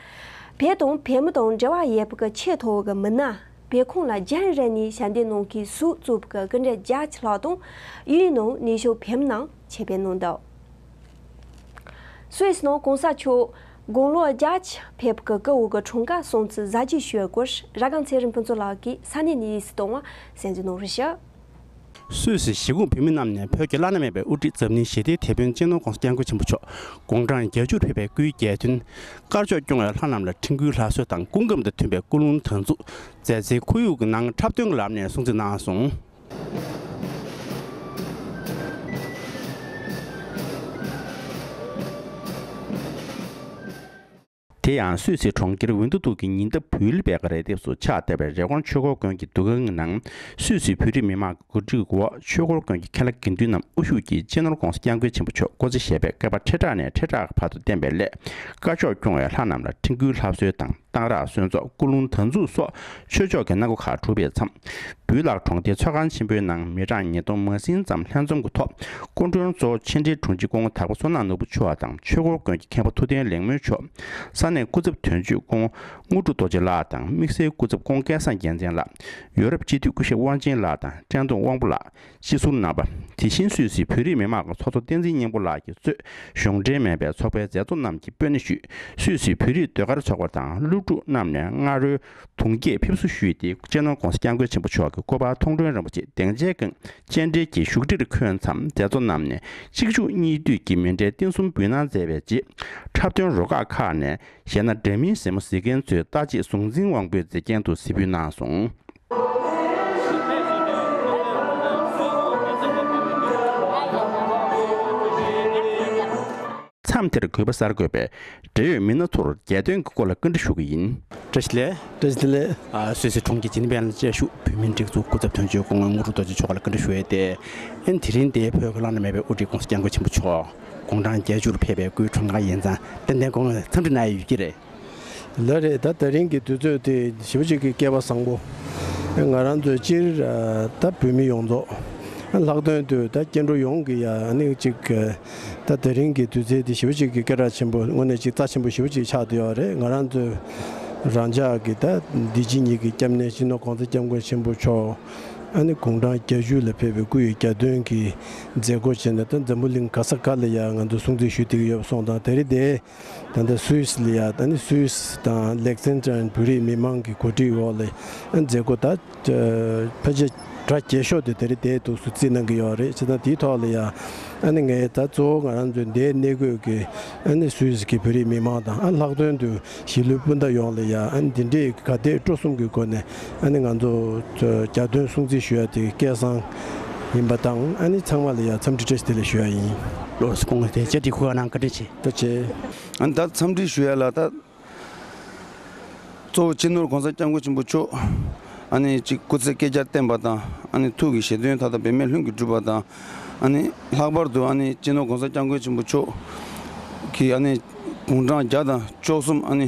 བོད་དང་བོད་མི་དང་འབྲེལ་བ་ཡོད་པའི་ཆེས་མཐོ་བའི་མི་སྣ། བོད་ཁམས་ལ་རྒྱང་རིང་ནས་ཞབས་འདེགས་གནང་མཁན་ཟུར་གཙོས་པའི་སྐུ་མགྲོན་བརྒྱད་ཅུ་ལྷག་དང་། དབྱིན་ཡུལ་ནང་གནས་བཞུགས་བོད་མི་རྣམས་ཆེད་ཕེབས་གནང་འདུག་སུད་སི་ནང་གོང་ས་མཆོག་དགུང་ལོ་བརྒྱད་ཅུ་ཕེབས་ཀྱི་སྐུ་འོ་གི་འཁྲུངས་སྐར་སྲུང་བརྩི་གཟའ་གཅིག་ཞུ་བའི་སྐོར་ར་སྒང་ཚེ་རིང་ཕུན་ཚོགས་ལགས་ཀྱིས་ས་གནས་ནས་ཡིད་སུ་གཏོང་བ་གསན་རྒྱུ་གནང་རེ་ཞུ། སུད་སི་གཞིས་ཁོངས་བོད་མི་རྣམས་ནས་བོད་ཀྱི་བླ་ན་མེད་པའི་དབུ་ཁྲིད་འཛམ་གླིང་ཞི་བདེའི་དེད་དཔོན་སྤྱི་ནོར་༧གོང་ས་༧སྐྱབས་མགོན་ཆེན་པོ་མཆོག་དགུང་གྲངས་བརྒྱད་ཅུར་ཕེབས་པའི་སྐུའི་རྒྱལ་དོན། དཀར་ཕྱོགས་སྐྱོང་བའི་ལྷ་རྣམས་ལ་འཕྲིན་སྐུལ་ལྷ་གསོལ་དང་སྐུ་ཁམས་དང་མཐུན་པའི་སྐུ་རླུང་དར་འཛུགས་མཛད་འཛིན་ཁོར་ཡུག་གི་ནང་འཁྲབ་སྟོན་གྱི་ལམ་ནས་སྲུང་བརྩི་གནང་སོང་། དེ་ཡང་སུད་སི་གྲོང་ཁྱེར་ཝིན་ཏུ་ཐུག་གི་ཉེ་འདབས་བུལ་བེ་ཀ་རེ་འདེབས་སུ་ཕྱག་བཏབ་པའི་རི་ཀོན་ཆོས་འཁོར་དགོན་གྱི་འདུ་ཁང་གི་ནང་སུད་སི་བོད་རིགས་མི་མང་གི་གོ་སྒྲིག་འོག་ཆོས་འཁོར་དགོན་གྱི་མཁན་བླ་དགེ་འདུན་རྣམས་དབུ་བཞུགས་ཀྱིས་སྤྱི་ནོར་༧གོང་ས་༧སྐྱབས་མགོན་ཆེན་པོ་མཆོག་སྐུ་ཚེ་ཞབས་པད་བསྐལ་པ་ཁྲི་ཕྲག་ནས་ཁྲི་ཕྲག་བར་དུ་བརྟན་པའི་སླད། དཀར་ཕྱོགས་སྐྱོང་བའི་ལྷ་རྣམས་ལ་འཕྲིན་སྐུལ་ལྷ་གསོལ་དང་གཏང་རག་གསོལ་ཚོགས་སྐུ་རླུང་དར་འཛུགས་སོགས་ཆོས་ཕྱོགས་ཀྱི་གནང་སྒོ་ཁག་གྲུབ་པའི་མཚམས། བུལ་ལག་གྲོང་སྡེའི་ཚོགས་ཁང་ཆེན་པོའི་ནང་མི་གྲངས་ཉིས་སྟོང་མ་ཟིན་ཙམ་ལྷན་འཛོམས་ཀྱི་ཐོག་སྐུ་མགྲོན་གཙོ་བོ་ཕྱི་འབྲེལ་དྲུང་ཆེ་སྐུ་ངོ་དྭགས་པོ་བསོད་ནམས་ནོར་བུ་མཆོག་དང་ཆོས་འཁོར་དགོན་གྱི་མཁན་པོ་ཐུབ་བསྟན་ལེགས་སྨོན་མཆོག་ས་གནས་སྐུ་ཚབ་དོན་གཅོད་སྐུ་ངོ་དངོས་གྲུབ་རྡོ་རྗེ་ལགས་དང་དམིགས་བསལ་སྐུ་ཚབ་སྐུ་ངོ་སྐལ་བཟང་རྒྱལ་མཚན་ལགས། ཡོ་རོབ་སྤྱི་འཐུས་སྐུ་ཞབས་དབང་ཆེན་ལགས་དང་བཀྲས་མཐོང་དབང་པོ་ལགས། སྤྱི་ཟུར་རྣམ་པ། དེ་བཞིན་སུད་སི་བོད་རིགས་མི་མང་གི་ཚོགས་གཙོ་བསྟན་འཛིན་སྙིང་པོ་ལགས་ཀྱིས་གཙོས་གཞུང་འབྲེལ་མིན་པའི་ཚོགས་པའི་མཛད་གཙོ་རྣམས་ཀྱིས་སྤོས་སྣེ་ཞུས། སུད་སི་བོད་རིགས་ཟློས་གར་ཚོགས་པ་དང་སློབ་ཕྲུག་རྣམས་ནས་སྔ་རོལ་དུང་རྒྱས་ཕེབས་བསུ་ཞུས་ཏེ་སྤྱི་ནོར་༧གོང་ས་༧སྐྱབས་མགོན་ཆེན་པོ་མཆོག་གི་སྐུ་པར་མཐོང་གྲོལ་རིན་པོ་ཆེ་སྡིངས་ཆའི་སྒང་སྤྱན་འདྲེན་གྱིས་བཞུགས་ཁྲིར་འཁོད་མཚམས་མཛད་གཙོ་རྣམས་ནས་གཅིག་མཇུག་གཉིས་མཐུད་ཀྱིས་མཎྜལ་རྟེན་གསུམ་འབུལ་གནང་མཛད་པའི་རྗེས། འཁྲབ་སྟོན་རུ་ཁག་ཁག་ནས་གཞས་སྣ་འདྲ་མིན་གཟིགས་མོ་གཟིགས་མཁན་ཚོས་ལྟ་ཆེད་གཟུང་འཛིན་དབང་པོའི་མཛེས་རྒྱན་དུ་གཟིགས་འབུལ་གནང་སོང་། མཚམས་དེར་གུས་པ་གསར་འགོད་པས་འབྲེལ་ཡོད་མི་སྣ་ཚོར་རྒྱལ་དོན་གྱི་སྐོར་ལ་བཀའ་འདྲི་ཞུ་གི་ཡིན། བཀྲ་ཤིས་བདེ་ལེགས། བཀྲ་ཤིས་བདེ་ལེགས། ཨ། སུད་སི་གྲོང་ཁྱེར་ཇི་ནི་ཝའི་ནང་བཅའ་བཞུགས་བོད་མིའི་སྒྲིག་འཛུགས་སྐུ་ཚབ་དོན་གཅོད་སྐུ་ངོ་དངོས་གྲུབ་རྡོ་རྗེ་མཆོག་ལ་བཀའ་འདྲི་ཞུ་ཡས་ཏེ། ཨན་དེ་རིང་འདིའི་བོད་ཀྱི་བླ་ན་མེད་པའི་དབུ་ཁྲིད་༧གོང་ས་༧སྐྱབས་མགོན་ཆེན་པོ་མཆོག་དགུང་གྲངས་བརྒྱད་ཅུར་ཕེབས་པའི་སྐུའི་འཁྲུངས་སྐར་ཡིན་ཙང་ཏན་ཏན་ཁོང་ལ་འཚམས་འདྲི་གནང་ཡས་ཡོད་ཀྱི་རེད། ལགས་རེད། ད་དེ་རིང་གི་དུས་ཚོད་དེ་ཞེ་པོ་ཅིག་གི་སྐལ་བ་བཟང་པོ། ང་རང་ཚོའི་སྤྱིར་ད་བོད་མི་ཡོངས་རྫོགས་ལྷག་དོན་དུ་ད་སྐྱེ་འགྲོ་ཡོངས་ཀྱི་ཡ་ཨ་ནི་ཅིག་ད་དེ་རིང་གི་དུས་ཚོད་དེ་ཞེ་པོ་ཅིག་གི་སྐད་གྲགས་ཆེན་པོ་དངོས་གནས་ཅིག་རྩ་ཆེན་པོ་ཞེ་པོ་ཅིག་ཆགས་བསྡད་ཡོད་རེད། ང་རང་ཚོའི་རང་ཅག་གི་ད་འདི་ཕྱི་གཉིས་ཀྱི་སྐྱབས་གནས་སྤྱི་ནོར་༧གོང་ས་༧སྐྱབས་མགོན་ཆེན་པོ་མཆོག་ཨ་ནི་དགུང་གྲངས་བརྒྱད་ཅུ་ལ་ཕེབས་པའི་སྐུ་ཡི་རྒྱལ་དོན་གྱི་མཛད་སྒོ་བྱས་ནས་ད་འཛམ་བུ་གླིང་ག་ས་ག་ལ་ཡ་ང་ཚོ་སྲུང་བརྩི་ཞུ་བསྡད་ཀྱི་ཡོད་པ་སོང་ཙང་དེ་རིང་དེ། ད་ལྟ་སུད་སི་ལ་ཡ་ད་ནི་སུད་སི་དང་ལེག་སན་ཏྲན་བོད་རིགས་མི་མང་གི་གོ་སྒྲིག་འོག་ལ་ཨ་མཛད་སྒོ་ད་ཕལ་ཆེར་གྲ་རྒྱས་ཤོས་དེ་དེ་རིང་དེ་འདུག་སེ་བརྩིས་གནང་གི་ཡོད་རེད། བྱས་ཙང་དེའི་ཐོག་ལ་ཡ་ཨ་ནི་ངས་ད་གཙོ་བོ་ང་རང་ཚོའི་འདིར་གནས་འཁོད་ཀྱི་ཨ་ནི་སུད་སི་གི་བོད་རིགས་མི་མང་དང་ཨ་ལྷག་དོན་དུ་གཞིས་ལུས་སྤུན་ཟླ་ཡོངས་ལ་ཡ་ཨ་ནི་འདི་འདྲའི་ག་དེ་སྤྲོ་གསུམ་གྱི་སྒོ་ནས་ཨ་ནི་ང་ཚོ་རྒྱལ་དོན་སྲུང་བརྩི་ཞུ་ཡ་དེ་སྐལ་བཟང་ཡིན་པ་དང་ཨ་ནི་ཚང་མ་ལ་ཡ་འཚམས་འདྲི་བཀྲ་ཤིས་བདེ་ལེགས་ཞུ་ཡ་ཡིན། ལགས་སོ། སྐུ་ངོ་དེ་བཅར་འདྲི་གོ་སྐབས་གནང་བཀའ་དྲིན་ཆེ། ཐུགས་རྗེ་ཆེ། ཨ་ནི་ད་འཚམས་འདྲི་ཞུ་ཡ་ལ་ད་གཙོ་བོ་སྤྱི་ནོར་༧གོང་ས་༧སྐྱབས་མགོན་ཆེན་པོ་མཆོག་ཨ་ནི་གཅིག་སྐུ་ཚེ་བསྐལ་བརྒྱར་བརྟན་པ་དང་ཨ་ནི་ཐུགས་ཀྱི་བཞེད་དོན་མཐའ་དག་འབད་མེད་ལྷུན་གྱིས་གྲུབ་པ་དང་ཨ་ནི་ལྷག་པར་དུ་ཨ་ནི་སྤྱི་ནོར་༧གོང་ས་༧སྐྱབས་མགོན་ཆེན་པོ་མཆོག་གིས་ཨ་ནི་དགུང་གྲངས་བརྒྱ་དང་བཅུ་གསུམ་ཨ་ནི་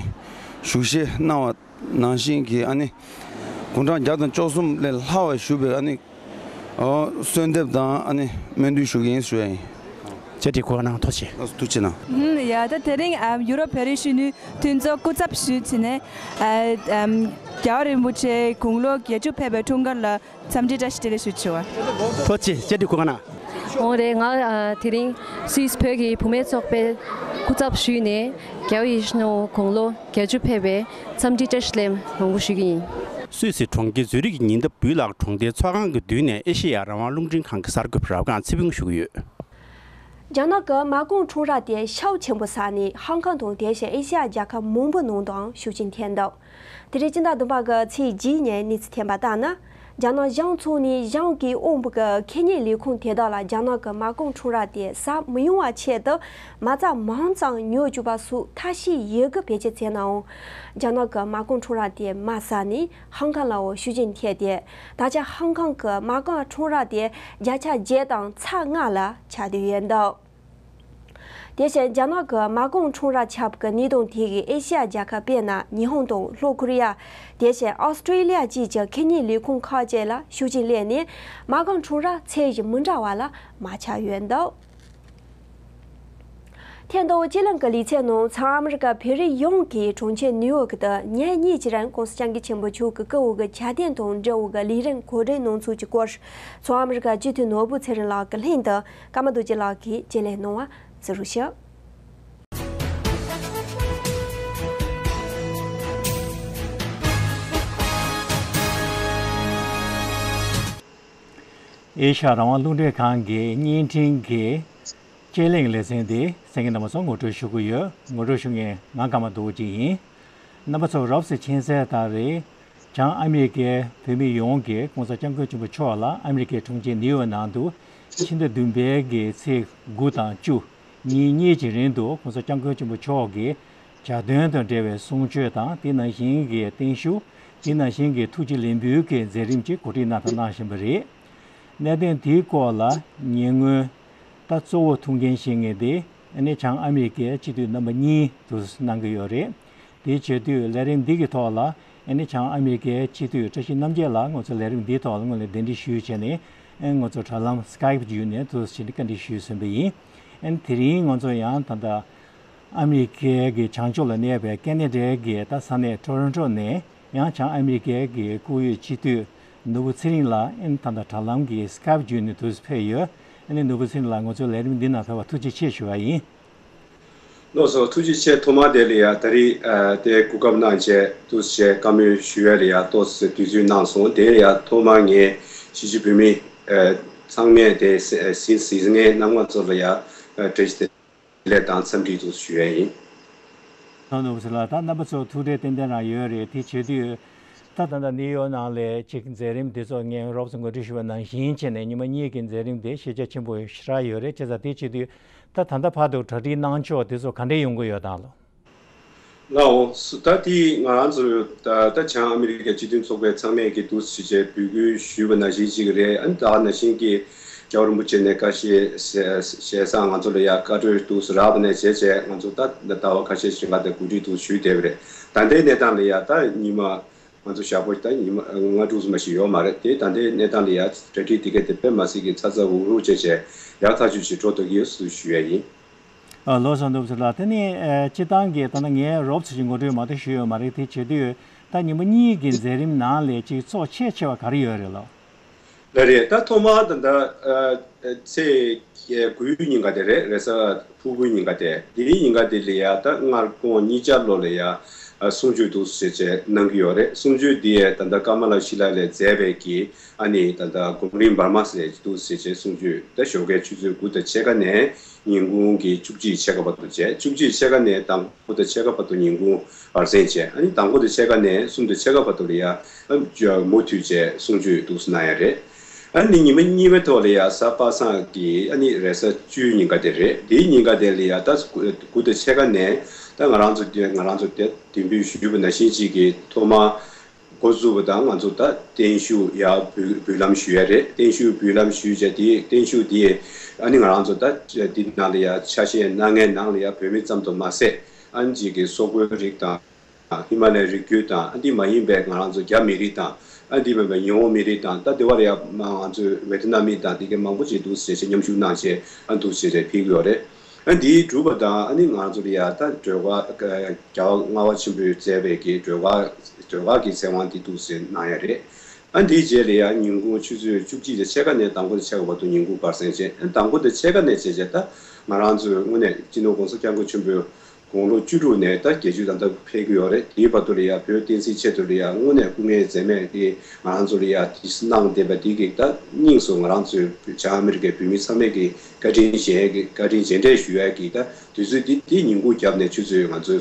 བཞུགས་གཞེས་གནང་བ་ནང་བཞིན་གྱི་ཨ་ནི་དགུང་གྲངས་བརྒྱ་དང་བཅུ་གསུམ་ལས་ལྷག་པ་བཞུགས་པའི་ཨ་ནི་ཨོ་གསོལ་འདེབས་དང་ཨ་ནི་སྨོན་འདུན་ཞུ་གི་ཡིན་ཞུ་ཡ་ཡིན། བཅར་འདྲི་གོ་སྐབས་གནང་ཐུགས་རྗེ་ཆེ། ལགས་སོ། ཐུགས་རྗེ་གནང་། ཧུམ། ཡ་ད་དེ་རིང་ཨམ་ཡུ་རོབ་བོད་རིགས་གཞོན་ནུའི་མཐུན་ཚོགས་སྐུ་ཚབ་ཞུས་བྱས་ནས་ཨ་ཨམ་རྒྱལ་བ་རིན་པོ་ཆེ་དགུང་ལོ་བརྒྱད་ཅུ་ཕེབས་པའི་འཁྲུངས་སྐར་ལ་འཚམས་འདྲི་བཀྲ་ཤིས་བདེ་ལེགས་ཞུ་ཆེ་བ། ཐུགས་རྗེ་ཆེ། བཅར་འདྲི་གོ་སྐབས་གནང་། འོང་རེད། ང་ཨ་དེ་རིང་སུད་སི་བོད་ཀྱི་བུད་མེད་ཚོགས་པའི་སྐུ་ཚབ་ཞུས་ནས་རྒྱལ་བ་ཡིད་བཞིན་ནོར་བུ་དགུང་ལོ་བརྒྱད་ཅུ་ཕེབས་པའི་འཚམས་འདྲི་བཀྲ་ཤིས་བདེ་ལེགས་མང་པོ་ཞུ་གི་ཡིན། སུད་སི་གྲོང་ཁྱེར་ཛུ་རིག་གི་ཉེ་འདབས་བུལ་ལག་གྲོང་སྡེའི་ཚོགས་ཁང་གི་མདུན་ནས་ཨེ་ཤེ་ཡ་རང་དབང་རླུང་འཕྲིན་ཁང་གི་གསར་འགོད་པ་རབ་སྒང་ཚེ་ཕུན་ཞུ་གི་ཡོད། རྒྱ་ནག་གི་མ་རྐང་ཁྲོམ་ར་དེ་ཤའོ་ཆེན་པོ་ཟ་ནས་ཧང་ཀང་དང་དེ་བཞིན་ཨེ་ཤེ་ཡ་རྒྱལ་ཁབ་མང་པོའི་ནང་དུའང་ཤུགས་རྐྱེན་ཐེབས་འདུག་དེ་རིང་སྤྱི་ཟླ་བདུན་པ་གི་ཚེས་བརྒྱད་ཉིན་གནས་ཚུལ་ཐོན་པ་ལྟར་ན། རྒྱ་ནག་གཞུང་ཚོགས་ནས་གཞུང་གིས་དབང་པོ་གི་ཁེ་གཉེར་ལས་ཁུངས་དེ་དག་ལ་རྒྱ་ནག་གི་མ་རྐང་ཁྲོམ་ར་དེ་ཟ་མི་ཡོང་བའི་ཆེད་དུ་མ་རྩ་མང་ཙམ་ཉོ་བཅུག་པ་སོགས་ཐབས་ཤེས་ཡོད་རྒུ་བེད་སྤྱོད་བྱས་ནའང་། རྒྱ་ནག་གི་མ་རྐང་ཁྲོམ་ར་དེ་མ་ཟ་ནས་ཧང་ཀང་ལའང་ཤུགས་རྐྱེན་ཐེབས་ཏེ། ད་ཆ་ཧང་ཀང་གི་མ་རྐང་ཁྲོམ་ར་དེ་བརྒྱ་ཆ་བརྒྱད་དང་ཚེག་ལྔ་ལ་ཆགས་བསྡད་ཡོད་འདུག་དེ་བཞིན་རྒྱ་ནག་གི་མ་རྐང་ཁྲོམ་ར་ཁྱབ་ཀྱི་གནས་སྟངས་དེ་གིས་ཨེ་ཤེ་ཡ་རྒྱལ་ཁབ་དཔེར་ན་ཉི་ཧོང་དང་ལྷོ་ཀོ་རི་ཡ། དེ་བཞིན་ཨོ་སི་ཀྲི་ལི་ཡ་བཅས་ཀྱི་ཁེ་གཉེར་ལས་ཁུངས་ཁག་ཅིག་ལ་ཤུགས་རྐྱེན་སླེབས་ནས་མ་རྐང་ཁྲོམ་ར་ཚད་གཞི་མི་འདྲ་བ་ལ་མ་ཆགས་ཡོད་འདུག་ཐེངས་འདིའི་སྤྱི་གླིང་གི་ལེ་ཚན་ནང་ཚང་ཨ་མི་རི་ཀ་བོད་རིགས་ཡོངས་ཀྱིས་གྲོང་ཁྱེར་ནིའུ་ཡོག་ཏུ་ཉིན་གཉིས་ཀྱི་རིང་༧གོང་ས་༧སྐྱབས་མགོན་ཆེན་པོ་མཆོག་གི་སྐུ་འོ་གི་གྱ་སྟོན་དང་འབྲེལ་བའི་ལས་རིམ་གོ་སྒྲིག་གནང་ཚུལ་གྱི་སྐོར་ཚང་ཨ་མི་རི་ཀ་སྤྱི་འཐུས་ནོར་བུ་ཚེ་རིང་ལགས་ཀྱི་ལྷན་དུ་ཀརྨ་རྡོ་རྗེ་ལགས་ཀྱིས་བརྗེ་ལེན་གནང་བ་གཟིགས་རོགས་ཞུ། ཨེ་ཤ་ཡ་རང་དབང་རླུང་འཕྲིན་ཁང་གི་བརྙན་འཕྲིན་གྱི་དཔྱད་གླེང་ལེ་ཚན་དེ་གསན་མཁན་རྣམ་པ་ཚོ་ངོ་སྤྲོད་ཞུ་གི་ཡོད། ངོ་སྤྲོད་ཞུ་མཁན་ང་ཀརྨ་རྡོ་རྗེ་ཡིན། རྣམ་པ་ཚོ་རོབ་ཙམ་མཁྱེན་གསལ་ལྟར་རེད། བྱང་ཨ་མི་རི་ཀའི་བོད་མི་ཡོངས་ཀྱིས་༸གོང་ས་༸སྐྱབས་མགོན་ཆེན་པོ་མཆོག་ལ་ཨ་མི་རི་ཀའི་གྲོང་ཁྱེར་ནིའུ་ཡོག་ནང་དུ་ཕྱི་ཟླ་བདུན་པའི་གི་ཚེས་དགུ་དང་བཅུ་ཉིན་གཉིས་ཀྱི་རིང་དུ་༸གོང་ས་༸སྐྱབས་མགོན་ཆེན་པོ་མཆོག་གི་ཞལ་འདོན་དང་འབྲེལ་བའི་གསུང་ཆོས་དང་དེ་ནང་བཞིན་གྱི་བརྟན་བཞུགས། དེ་ནང་བཞིན་གྱི་ཐུགས་རྗེ་ལེགས་འབུལ་གྱི་མཛད་རིམ་ཅིག་གོ་སྒྲིག་གནང་དང་གནང་བཞིན་པ་རེད། གནད་དོན་དེའི་སྐོར་ལ་ཉེ་སྔོན་ད་གཙོ་བོ་ཐུགས་འགན་བཞེས་མཁན་དེ་ཨ་ནི་བྱང་ཨ་མི་རི་ཀའི་སྤྱི་འཐུས་རྣམ་པ་གཉིས་དུ་གནང་གི་ཡོད་རེད། དེའི་བྱེད་དུས་ལས་རིམ་འདི་གི་ཐོག་ལ་ཨ་ནི་བྱང་ཨ་མི་རི་ཀའི་སྤྱི་འཐུས་བཀྲ་ཤིས་རྣམ་རྒྱལ་ལགས་ང་ཚོ་ལས་རིམ་འདིའི་ཐོག་ལ་སྔོན་ལ་གདན་འདྲེན་ཞུས་བྱས་ནས་ཨ་ང་ཚོ་དྲ་ལམ་Skype་བརྒྱུད་ནས་དུ་ཕྱིན་ནས་བཀའ་འདྲི་ཞུས་ཟིན་པ་ཡིན། ཨ་ནི་དེ་རིང་ང་ཚོ་ཡང་ད་ལྟ་ཨ་མི་རི་ཀའི་གི་བྱང་ཕྱོགས་ལ་གནས་པའི་ཀེ་ན་ཌའི་གི་ད་ས་གནས་ཊོ་རོན་ཊོ་ནས་ཡང་བྱང་ཨ་མི་རི་ཀའི་གི་བཀུར་འོས་སྤྱི་འཐུས་ནོར་བུ་ཚེ་རིང་ལགས་ཨ་ནི་ད་ལྟ་དྲ་ལམ་གི་Skype་བརྒྱུད་ནས་དུ་ཕེབས་ཡོད། ཨ་ནི་ནོར་བུ་ཚེ་རིང་ལགས་ང་ཚོའི་ལས་རིམ་འདི་ནང་ཕེབས་པར་ཐུགས་རྗེ་ཆེ་ཞུ་བ་ཡིན། ལགས་སོ། ཐུགས་རྗེ་ཆེ། ཐོག་མར་དེ་ལ་ཡ་ད་རེས་ཨ་དེ་གོ་སྐབས་གནང་བྱས་ཐུགས་རྗེ་ཆེ་བཀའ་མོལ་ཞུ་ཡ་ལ་ཡ་ཏོག་ཙམ་དུས་ཚོད་གནང་སོང་། དེ་ལ་ཡ་ཐོག་མར་ངས་གཞིས་བྱེས་བོད་མི་ཨ་ཚང་མས་དེ་གཟིགས་གཟིགས་མཁན་རྣམ་པ་ཚོ་ལ་ཡ་ཨ་བཀྲ་ཤིས་བདེ་ལེགས་དང་འཚམས་འདྲི་དུ་ཞུ་ཡ་ཡིན། ཐོག་ནོར་བུ་ཚེ་ལགས་ད་རྣམ་པ་ཚོ་ཐུགས་ཁྲལ་ཏན་ཏན་རང་ཡོད་རེད། དེ་བྱེད་དུས་ད་ད་ལྟ་ནིའུ་ཡོག་ནང་ལ་ཅིག་མཛད་རིམ་དེ་ཚོ་ངས་རོབ་ཙམ་ངོ་སྤྲོད་ཞུས་པ་ནང་བཞིན་བྱས་ནས་ཉི་མ་གཉིས་ཀྱི་མཛད་རིམ་དེ་ཤེས་རྒྱ་ཆེན་པོ་ཞེ་དྲག་ཡོད་རེད། བྱས་ཙང་དེ་བྱེད་དུས་ད་ད་ལྟ་བར་དུ་གྲ་སྒྲིག་གནང་ཕྱོགས་དེ་ཚོ་ག་འདྲས་ཡོང་གི་ཡོད་དམ་ལགས། ལགས་འོང་། ད་དེ་ང་རང་ཚོ་ད་ད་བྱང་ཨ་མི་རི་ཀའི་སྤྱི་མཐུན་ཚོགས་པའི་ཚང་མས་ཀྱི་འདུག་སེ་བྱས་འབོད་སྐུལ་ཞུས་པ་ནང་བཞིན་ཅིག་རེད། ཨ་ནི་ད་ནང་བཞིན་གྱི་རྒྱལ་བ་རིན་པོ་ཆེ་ནས་བཀའ་ཤག་ཞལ་བཞེས་སར་ང་ཚོ་ལ་ཡ་བཀའ་འཁྲོལ་འདུག་སེ་རག་པ་ནས་བྱས་བྱས་ང་ཚོ་ད་ཟླ་བ་ཁ་ཤས་ཤིག་ལ་དེ་གོ་སྒྲིག་འདུག་ཞུས་བསྡད་པ་རེད། ད་ལྟའི་གནས་སྟངས་ལ་ཡ་ད་ཉི་མ་ང་ཚོ་ཞག་པོ་ད་ཉི་མ་ལྔ་དྲུག་ཙམ་ཞིག་ཡོད་མ་རེད། དེ་ད་ལྟའི་གནས་སྟངས་ལ་ཡ་གྲ་སྒྲིག་དེ་ག་དེ་དཔེ་མ་སྲིད་ཀྱི་ཚ་ཚ་འུར་འུར་བྱས་བྱས་ཡག་ཐག་ཆོད་ཅིག་འགྲོ་ཐུབ་ཀྱི་ཡོད་ཟེར་ཞུ་ཡ་ཡིན། ཨ་ལགས་སོ། ནོར་བུ་ཚེ་ལགས་དེ་ནི་ཨ་སྤྱིར་བཏང་གི་ད་ལྟ་ངས་རོབ་ཙམ་ཞིག་ངོ་སྤྲོད་མ་གཏོགས་ཞུས་ཡོད་མ་རེད། དེ་བྱེད་དུས་ད་ཉི་མ་གཉིས་ཀྱི་མཛད་རིམ་ནང་ལ་ཅིག་གཙོ་ཆེ་ཆེ་བ་ག་རེ་ཡོད་རེད་ལགས། ལགས་རེད། ད་ཐོག་མར་ད་ལྟ་ཨ་ཚེས་དགུའི་ཉིན་ག་དེ་རེད། རེས་གཟའ་ཕུར་བུའི་ཉིན་ག་དེ་དེའི་ཉིན་ག་དེ་ལ་ཡ་ད་སྔར་དགོང་གཉིས་ཆ་ལོ་ལ་ཡ་ཨ་གསུང་ཆོས་འདུག་སེ་བྱས་གནང་གི་ཡོད་རེད། གསུང་ཆོས་འདི་ཡ་ད་ལྟ་ཀ་མ་ལ་ཤི་ལ་ལས་མཛད་པའི་གི་ཨ་ནི་ད་ལྟ་གོམ་རིམ་འབར་མ་ཟེར་འདུག་སེ་བྱས་གསུང་ཆོས་ད་ཞོགས་ཀའི་ཆུ་ཚོད་དགུ་དང་ཕྱེད་ཀ་ནས་ཉིན་གུང་གི་བཅུ་གཅིག་ཕྱེད་ཀ་བར་དུ་བྱས། བཅུ་གཅིག་ཕྱེད་ཀ་ནས་དང་པོ་དང་ཕྱེད་ཀ་བར་དུ་ཉིན་གུང་བར་གསེང་བྱས། ཨ་ནི་དང་པོ་དང་ཕྱེད་ཀ་ནས་གསུམ་དང་ཕྱེད་ཀ་བར་དུ་ལ་ཡ་ཨ་མུ་མཐུད་བྱས་གསུང་ཆོས་འདུག་སེ་གནང་ཡ་རེད། ཨ་ནི་ཉི་མ་གཉིས་པའི་ཐོག་ལ་ཡ་གཟའ་པ་སངས་ཀྱི་ཨ་ནི་རེས་གཟའ་བཅུའི་ཉིན་ག་དེ་རེད། དེའི་ཉིན་ག་དེ་ལ་ཡ་ད་དགུ་དང་ཕྱེད་ཀ་ནས་ད་ང་རང་ཚོ་ང་རང་ཚོ་དེ་འདུན་འབུལ་ཞུས་པ་ནང་བཞིན་ཅིག་གི་ཐོག་མ་འགོ་བཙུགས་པ་དང་ང་ཚོ་ད་བརྟན་བཞུགས་ཡར་འབུལ་འབུལ་ལམ་ཞུ་ཡ་རེད། བརྟན་བཞུགས་འབུལ་ལམ་ཞུས་བྱས་དེ་བརྟན་བཞུགས་དེ་ཨ་ནི་ང་རང་ཚོ་ད་འདི་ནང་ལ་ཡ་ཆ་ཤས་གནང་མཁན་ནང་ལ་ཡ་བོད་མི་ཙམ་དུ་མ་ཟད་ཨ་ནི་ཅིག་གི་སོག་པོའི་རིགས་དང་། ཧི་མ་ལ་ཡའི་རི་རྒྱུད་དང་ཨ་འདི་མ་ཡིན་པའི་ང་རང་ཚོ་རྒྱ་མི་རིགས་དང་ཨ་འདི་མིན་པའི་ཉི་ཧོང་མི་རིགས་དང་ད་དེ་བར་ཡ་མ་ང་ཚོའི་ཝེ་ཐི་ནམ་མི་དང་དེ་གའི་མང་པོ་ཅིག་འདུག་ཟེར་བྱས་མཉམ་ཞུགས་གནང་བྱས་ཨ་འདུག་ཟེར་བྱས་ཕེབས་ཀྱི་ཡོད་རེད། ཨ་འདིའི་གྲུབ་པ་དང་ཨ་ནི་ང་ཚོ་ལ་ཡ་ད་སྒྲོལ་དཀར་རྒྱལ་བ་ལྔ་པ་ཆེན་པོས་མཛད་པའི་གི་སྒྲོལ་དཀར་སྒྲོལ་དཀར་གྱི་ཚེ་དབང་འདི་འདུག་ཟེར་གནང་ཡ་རེད། ཨ་འདིའི་རྗེས་ལ་ཡ་ཉིན་གུང་ཆུ་ཚོད་བཅུ་གཅིག་དང་ཕྱེད་ཀ་ནས་དང་པོ་དང་ཕྱེད་ཀ་བར་དུ་ཉིན་གུང་བར་གསེང་བྱས། ཨ་དང་པོ་དང་ཕྱེད་ཀ་ནས་བྱས་བྱས་ད་ང་རང་ཚོའི་དངོས་གནས་སྤྱི་ནོར་༸གོང་ས་༸སྐྱབས་མགོན་ཆེན་པོའི་དགུང་ལོ་བཅུ་དྲུག་ནས་ད་བརྒྱད་ཅུ་ད་ལྟ་ཕེབས་ཀྱི་ཡོད་རེད། དེའི་བར་དུ་ལ་ཡ་བོད་བསྟན་སྲིད་ཆེད་དུ་ལ་ཡ་དངོས་གནས་སྐུ་ངལ་འཛེམས་མེད་ཀྱིས་ང་རང་ཚོ་ལ་ཡ་དེ་གནང་བསྡད་པ་དེ་གིས་ད་དངོས་སུ་ང་རང་ཚོའི་བྱང་ཨ་མི་རི་ཀའི་བོད་མི་ཚང་མས་ཀྱིས་བཀའ་དྲིན་ཞེ་ཡ་གི་བཀའ་དྲིན་རྗེས་དྲན་ཞུ་ཡ་གི་ད་དུས་ཚོད་འདི་འདི་ཉིན་གུང་རྒྱབ་ནས་ཆུ་ཚོད་ང་ཚོའི་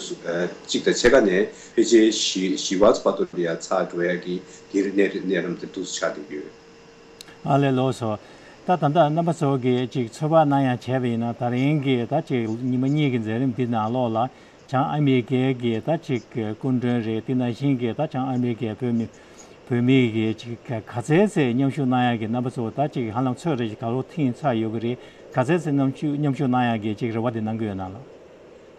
གཅིག་དང་ཕྱེད་ཀ་ནས་ཕལ་ཆེར་བཞི་བཞི་བར་བར་དུ་ལ་ཡ་ཚར་འགྲོ་ཡ་གི་དེ་རིང་གནས་གནས་རིམ་དེ་འདུག་ཆགས་བསྡད་ཡོད། ཨ་ལས་ལགས་སོ། ད་ད་ལྟ་རྣམ་པ་ཚོ་གིས་ཅིག་ཚོད་དཔག་གནང་ཡ་བྱས་པ་ཡིན་ན་ད་རིང་གི་ད་ཅིག་ཉི་མ་གཉིས་ཀྱི་མཛད་རིམ་འདི་ནང་ལོགས་ལ་བྱང་ཨ་མི་རི་ཀའི་གི་ད་ཅིག་སྐུ་མགྲོན་རེད། དེ་ནང་བཞིན་གྱི་ད་བྱང་ཨ་མི་རི་ཀའི་བོད་མི་བོད་མི་གི་ཅིག་ག་ག་ཚད་ཚད་མཉམ་ཞུགས་གནང་ཡ་གི་རྣམ་པ་ཚོ་ད་ཅིག་ཧ་ལམ་ཚོད་རེ་ཞིག་ག་ལོ་ཐེངས་ཚར་ཡོད་གི་རེད། ག་ཚད་ཚད་མཉམ་ཞུགས་མཉམ་ཞུགས་གནང་ཡ་གི་ཅིག་རེ་བ་དེ་གནང་གི་ཡོད་ན་ལགས།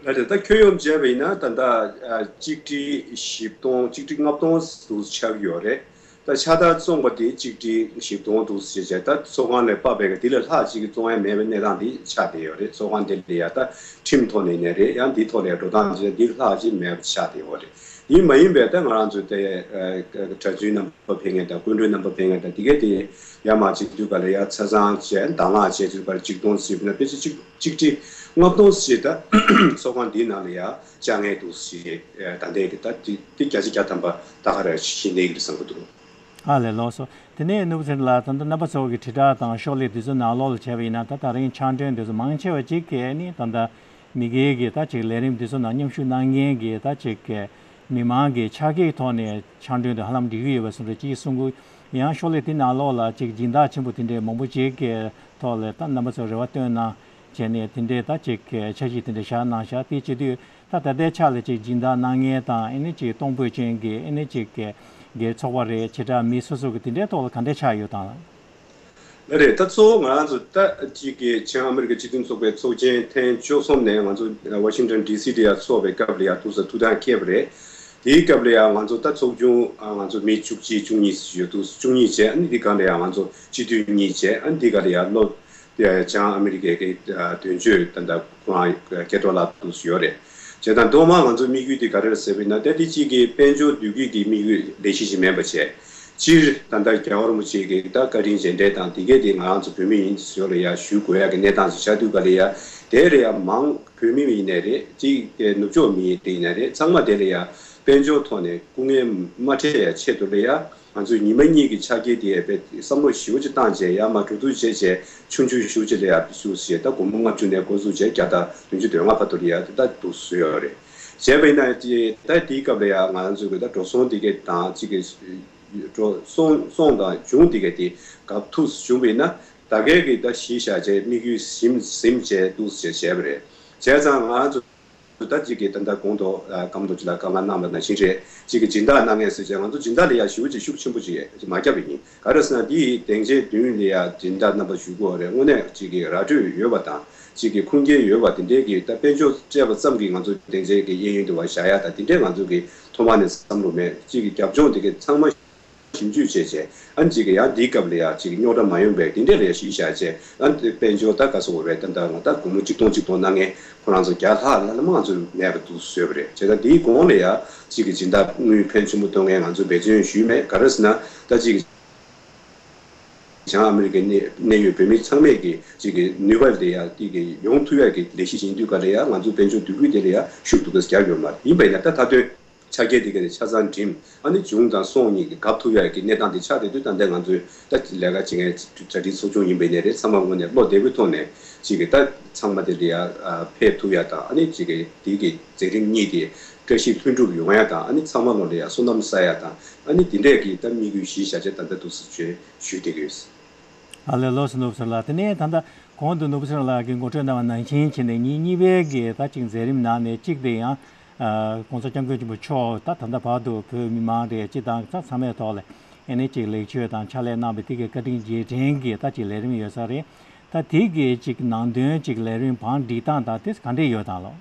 ལགས་རེད། ད་ཁྱོན་ཡོངས་བྱས་པ་ཡིན་ན་ད་ལྟ་ཨ་གཅིག་ཁྲི་བཞི་སྟོང་གཅིག་ཁྲི་ལྔ་སྟོང་དུ་ཆགས་ཡོད་རེད། ད་ཕྱག་རྟགས་བཙོང་པ་དེ་གཅིག་ཁྲི་བཞི་སྟོང་དུ་བྱས་བྱས་ད་ཚོགས་ཁང་ལས་དཔག་པའི་དེ་ལས་ལྷག་ཅིག་བཙོང་ཡ་མེད་པའི་གནས་སྟངས་དེ་ཆགས་བསྡད་ཡོད་རེད། ཚོགས་ཁང་དེ་ལ་ཡ་ད་ཁྲིམས་ཐོག་ནས་ནས་རེད། ཡང་འདི་ཐོག་ལས་འགྲོ་སྟངས་བྱས་འདི་ལྷག་ཅིག་མེད་པ་ཆགས་བསྡད་ཡོད་རེད། དེ་མ་ཡིན་པའི་ད་ང་རང་ཚོ་དེ་གྲྭ་བཙུན་རྣམ་པ་ཕེབས་མཁན་དང་སྐུ་མགྲོན་རྣམ་པ་ཕེབས་མཁན་དང་དེ་གས་དེ་ཡར་མར་བྱེད་དུས་ག་ལ་ཡ་ཆ་ཚང་བྱས་གདམས་ངག་བྱས་དུས་ག་ལ་གཅིག་སྟོང་ཟེར་བ་ན་ཕལ་ཆེར་གཅིག་གཅིག་ཁྲི་ལྔ་སྟོང་ཞིག་ད་ཚོགས་ཁང་འདིའི་ནང་ལ་ཡ་བཅར་མཁན་འདུག་ཞེས་ད་ལྟའི་གི་ད་དེ་དེ་བརྒྱ་ཆ་བརྒྱ་ཐམ་པ་ད་ག་རེ་ཤེས་ནས་ཀྱི་བསམ་གི་འདུག་ཨ་ལས། ལགས་སོ། དེ་ནས་ནོར་བུ་ཚེ་རིང་ལགས། ད་ལྟ་རྣམ་པ་ཚོ་གི་དྲིལ་བསྒྲགས་དང་ཤོག་ལྷེ་དེ་ཚོ་ནང་ལོགས་ལ་བྱས་པ་ཡིན་ན། ད་ད་རིང་ཕྱག་འདོན་དེ་ཚོ་མང་ཆེ་བ་ཅིག་གིས་ནི་ད་ལྟ་མི་སྒེར་གྱི་ད་ཅིག་ལས་རིམ་དེ་ཚོ་ནང་མཉམ་ཞུགས་གནང་མཁན་གྱི་ད་ཅིག་གི་མི་མང་གི་ཕྱག་འཁྱེར་ཐོག་ནས་ཕྱག་འདོན་དེ་ཧ་ལམ་འགྲིག་གི་ཡོད་པ་བཟོ་འདྲ་ཅིག་གསུང་གི། ཡང་ཤོག་ལྷེ་དེ་ནང་ལོགས་ལ་ཅིག་སྦྱིན་བདག་ཆེན་པོ་དེ་འདྲའི་མང་པོ་ཅིག་གི་ཐོག་ལ་ད་རྣམ་པ་ཚོ་རེ་བ་བཏོན་གནང་བྱས་ནས་དེ་འདྲའི་ད་ཅིག་གི་འཆར་གཞི་དེ་འདྲ་བཞག་གནང་བཞག་དེ་བྱེད་དུས། ད་ད་ལྟའི་ཆ་ལ་ཅིག་སྦྱིན་བདག་གནང་མཁན་དང་ཨེ་ནི་ཅིག་གཏོང་ཕོད་ཅན་གྱི་ཨེ་ནི་ཅིག་གི་སྒེར་ཚོགས་པ་རེད། བྱེ་བྲག་མི་སོ་སོ་གི་དེ་འདྲའི་ཐོག་ལ་ག་འདྲ་ཆགས་ཡོད་དང་། ལགས་རེད། ད་གཙོ་བོ་ང་རང་ཚོ་ད་ཅིག་གི་བྱང་ཨ་མི་རི་ཀའི་སྤྱི་མཐུན་ཚོགས་པའི་ཚོགས་ཆེན་ཐེངས་བཅུ་གསུམ་ནས་ང་ཚོ་ཝ་ཤིང་ཊོན་ཌི་སི་དེ་ཡར་ཚོགས་པའི་སྐབས་ལ་ཡར་ཐུགས་ས་ཐུགས་ཐག་བཅད་པ་རེད། དེའི་སྐབས་ལ་ཡང་ང་ཚོ་ད་ཚོགས་ཆུང་ང་ཚོ་མི་བཅུ་གཅིག་བཅུ་གཉིས་ཡོད་འདུག་བཅུ་གཉིས་བྱས། ཨ་ནི་དེ་སྒང་ལ་ཡང་ང་ཚོ་སྤྱི་འཐུས་གཉིས་བྱས། ཨ་ནི་དེ་སྒང་ལ་ཡང་ལོ་བྱང་ཨ་མི་རི་ཀའི་གི་དོན་གཅོད་ད་ལྟ་ཁོ་རང་སྐལ་གྲགས་ལགས་འདུག་ཡོད་རེད། བྱས་ཙང་ཐོག་མར་ང་ཚོའི་དམིགས་ཡུལ་དེ་ག་རེ་རེད་ཟེར་བ་ཡིན་ན། ད་དེ་གཅིག་གི་དཔལ་འབྱོར་འདུ་འགོད་ཀྱི་དམིགས་ཡུལ་ལས་གཞི་ཞིག་མིན་པ་བྱས། སྤྱིར་ད་ལྟ་རྒྱལ་བ་རིན་པོ་ཆེ་གི་ད་བཀའ་དྲིན་རྗེས་དྲན་དང་དེ་གས་དེ་ང་རང་ཚོ་བོད་མི་ཡིན་ཟེར་ལ་ཡ་ཞུ་དགོས་ཡ་གི་གནས་སྟངས་ཤིག་ཆགས་དུས་ག་ལ་ཡ། དེ་ལ་ཡ་མང་བོད་མི་ཡིན་ནའི་རེད། གཅིག་དེ་ནུབ་ཕྱོགས་མི་ཡིན་ནའི་རེད། ཚང་མ་དེ་ལ་ཡ་དཔལ་འབྱོར་ཐོག་ནས་སྐུ་ངལ་མ་འཕྲད་ཡ་ཆེད་དུ་ལ་ཡ། ང་ཚོས་ཉི་མ་གཉིས་ཀྱི་ཕྱག་འཁྱེར་དེ་ཡང་བསམ་བློ་ཞེ་པོ་ཅིག་བཏང་བྱས། ཡར་མར་འགྲོ་འདུག་བྱས་བྱས། ཆུང་ཆུང་ཞེ་པོ་ཅིག་ལ་ཡར་བཞུགས་བྱས། ད་སྒོར་མོ་ལྔ་བཅུ་ནས་འགོ་བཙུགས་བྱས་བརྒྱ་དང་བདུན་ཅུ་དོན་ལྔ་བར་དུ་ལ་ཡར་ད་འདུག་བཟོས་ཡོད་རེད། བྱས་པ་ཡིན་ན་ད་དེའི་སྐབས་ལ་ཡང་ང་ཚོས་ད་འགྲོ་སོང་དེ་གས་དང་གཅིག་གི་འགྲོ་སོང་སོང་དང་བྱུང་དེ་གས་དེ་ག་ཐུག་བྱུང་བ་ཡིན་ན། ད་གས་ཀྱི་ད་གཞི་བཞག་བྱས་དམིགས་ཡུལ་ཟིན་ཟིན་བྱས་འདུག་བྱས་བྱས་པ་རེད། བྱས་ཙང་ང་ཚོ་ད་གཅིག་གིས་ད་ལྟ་གོང་དུ་ཨ་སྐམ་དུ་ཅི་ལ་བཀའ་མངགས་གནང་བ་ནང་བཞིན་རེད། གཅིག་གིས་སྦྱིན་བདག་གནང་མཁན་ཟེར་བྱས། ང་ཚོ་སྦྱིན་བདག་ལ་ཡ་ཞེ་པོ་ཅིག་ཤུགས་ཆེན་པོ་ཅིག་མ་བརྒྱབ་པ་ཡིན། ག་རེ་ཟེར་ན་འདི་ཡི་སྡིངས་ཆའི་མདུན་ལ་ཡ་སྦྱིན་བདག་རྣམ་པ་ཞུ་དགོས་རེད། དངོས་གནས་གཅིག་གིས་ར་སྤྲོད་ཡོད་པ་དང་གཅིག་གིས་ཁུངས་སྐྱེལ་ཡོད་པ་དེ་འདྲའི་གི་ད་དཔལ་འབྱོར་སྤྲད་པ་ཙམ་གྱིས་ང་ཚོ་སྡིངས་ཆའི་གི་གཡས་གཡོན་དུ་བ་བཞག་ཡ་དང་དེ་འདྲའི་ང་ཚོ་གི་ཐོག་མ་ནས་བསམ་བློ་མེད། གཅིག་གིས་རྒྱབ་ལྗོངས་དེ་གི་ཚང་མ་ཞིབ་འཇུག་བྱས་བྱས། ཨ་ནི་གཅིག་གིས་ཡང་འདིའི་སྐབས་ལ་ཡང་གཅིག་རྙོག་དྲ་མ་ཡོང་བའི་དེ་འདྲས་ལ་ཡང་གཞི་བཞག་བྱས། ཨ་ནི་དཔལ་འབྱོར་ད་ག་ཟེར་དགོས་རེད། ད་ལྟ་ང་ད་སྒོར་མོ་གཅིག་སྟོང་གཅིག་སྟོང་གནང་མཁན་ཁོ་རང་ཚོ་བརྒྱ་ལྷག་ལྷག་ལ་མ་ང་ཚོ་མེད་པ་འདུག་བཟོས་པ་རེད། བྱས་ཙང་འདིའི་གོང་ལ་ཡང་གཅིག་གིས་སྦྱིན་བདག་དངུལ་ཕོན་ཆེན་པོ་གཏོང་མཁན་ང་ཚོ་འབད་བརྩོན་ཞུས་མེད། ག་རེ་ཟེར་ན་ད་གཅིག་གིས་བྱང་ཨ་མི་རི་ཀའི་གནས་གནས་ཡོད་བོད་མི་ཚང་མས་ཀྱི་གཅིག་གི་ནུས་པ་དེ་ཡང་གཅིག་གི་ཡོང་ཐུབ་ཡག་གི་ལས་གཞི་ཡིན་དུས་ག་ལ་ཡང་ང་ཚོ་དཔལ་འབྱོར་འདུ་འགོད་དེ་ལ་ཡང་ཤུགས་སྡུད་སྐབས་རྒྱག་ཡོད་མ་རེད། ཡིན་པ་ཡིན་ན་ད་མཐའ་དོན་ཆ་རྐྱེན་དེ་ག་ནས་ཆ་ཚང་འགྲིམ། ཨ་ནི་བྱུང་དང་སོང་གཉིས་ཀྱི་གབ་ཐུབ་ཡག་གི་གནས་སྟངས་དེ་ཆགས་བསྡད་དུས། ད་ལྟ་ང་ཚོས་ད་ལས་ཀ་བྱེད་མཁན་གྲ་སྒྲིག་ཚོགས་ཆུང་ཡིན་པའི་ནས་རེད། ཚང་མ་ངོས་ནས་བློ་བདེ་པོའི་ཐོག་ནས་གཅིག་གི་ད་ཚང་མ་དེ་ལ་ཡ་ཕེབས་ཐུབ་ཡག་དང་། ཨ་ནི་གཅིག་གི་དེ་གི་མཛད་རིམ་གཉིས་དེ་བཀྲ་ཤིས་ལྷུན་གྲུབ་ཡོང་ཡག་དང་། ཨ་ནི་ཚང་མ་ལོ་ལ་ཡ་བསོད་ནམས་བསགས་ཡག་དང་། ཨ་ནི་དེ་འདྲས་ཀྱི་ད་དམིགས་ཡུལ་གཞི་བཞག་བྱས་ད་ལྟ་འདུག་སེ་བྱས་ཞུས་བསྡད་ཀྱི་ཡོད། ཨ་ལས། ལགས་སོ། ནོར་བུ་ཚེ་རིང་ལགས། དེ་ནས་ད་ལྟ་གོང་དུ་ནོར་བུ་ཚེ་རིང་ལགས་ཀྱིས་ངོ་སྤྲོད་གནང་བ་ནང་བཞིན་བྱས་ནས་ཉིན་གཉིས་པའི་གི་ད་ཅིག་མཛད་རིམ་ནང་ནས་གཅིག་དེ་ཡང་ཨ་༸གོང་ས་༸སྐྱབས་མགོན་ཆེན་པོ་མཆོག་ད་ད་ལྟ་བར་དུ་བོད་མི་མང་རེད། སྤྱི་དང་ཚང་མའི་ཐོག་ལ་ཨེ་ནས་ཅིག་ལེགས་བཅོས་དང་ཕྱག་ལས་གནང་བའི་དེ་གི་བཀའ་དྲིན་རྗེས་དྲན་གྱི་ད་ཅིག་ལས་རིམ་ཡོད་ས་རེད། ད་དེ་གི་ཅིག་ནང་དོན་ཅིག་ལས་རིམ་བང་སྒྲིག་སྟངས་དང་དེ་ག་འདྲས་ཡོད་དང་ལོ།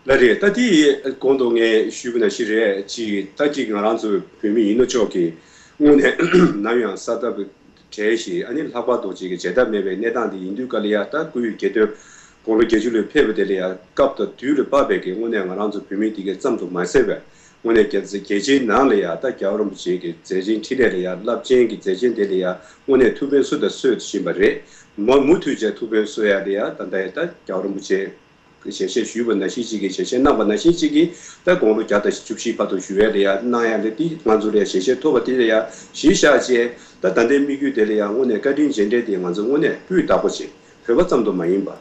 ལགས་རེད། ད་དེ་གོང་དུ་ངས་ཞུས་པ་ནང་བཞིན་རེད། ཅིག་ད་ཅིག་ང་རང་ཚོ་བོད་མི་ཡིན་ནོ་ཅོག་གི་དངོས་གནས་ནམ་ཡང་ས་ཐབས་བྲལ་ཞིང་། ཨ་ནི་ལྷག་པར་དུ་ཅིག་གི་བྱེད་ཐབས་མེད་པའི་གནས་སྟངས་དེ་ཡིན་དུས་ག་ལ་ཡ། ད་སྐུའི་གྱ་སྟོན་དགུང་ལོ་བརྒྱད་ཅུ་ལོ་ཕེབས་པ་དེ་ལ་ཡ་སྐབས་དང་དུས་ལ་བབ་པའི་གི་དངོས་གནས་ང་རང་ཚོ་བོད་མི་དེ་གའི་ཙམ་དུ་མ་ཟད་པའི་དངོས་གནས་རྒྱལ་རྒྱལ་སྤྱིའི་ནང་ལ་ཡ་ད་རྒྱལ་བ་རིན་པོ་ཆེ་གི་མཛད་འཕྲིན་འཕྲིན་ལས་ལ་ཡ་རླབས་ཆེན་གྱི་མཛད་རྗེས་དེ་ལ་ཡ་དངོས་གནས་ཐུགས་ཕན་གསོས་དང་གསོ་བཞིན་པ་རེད། མ་མུ་མཐུད་བྱས་ཐུགས་ཕན་གསོ་ཡ་ལ་ཡ་ད་ལྟ་ཡ་ད་རྒྱལ་བ་རིན་པོ་ཆེ་ཞལ་བཞེས་ཞུས་པ་ནང་བཞིན་ཅིག་གིས། ཞལ་བཞེས་གནང་བ་ནང་བཞིན་ཅིག་གིས་ད་དགུང་ལོ་བརྒྱ་དང་བཅུ་བཞི་བར་དུ་བཞུགས་ཡ་ལ་ཡ་གནང་ཡ་ལ་དེ་ང་ཚོ་ལ་ཡ་ཞལ་བཞེས་ཐོབ་པ་དེ་ལ་ཡ་གཞི་བཞག་བྱས། ད་ད་ལྟའི་དམིགས་ཡུལ་དེ་ལ་ཡ་དངོས་གནས་བཀའ་དྲིན་རྗེས་དྲན་དེ་ང་ཚོ་དངོས་གནས་སྤུས་དག་པོ་བྱས། བོད་པ་ཙམ་དུ་མ་ཡིན་པ།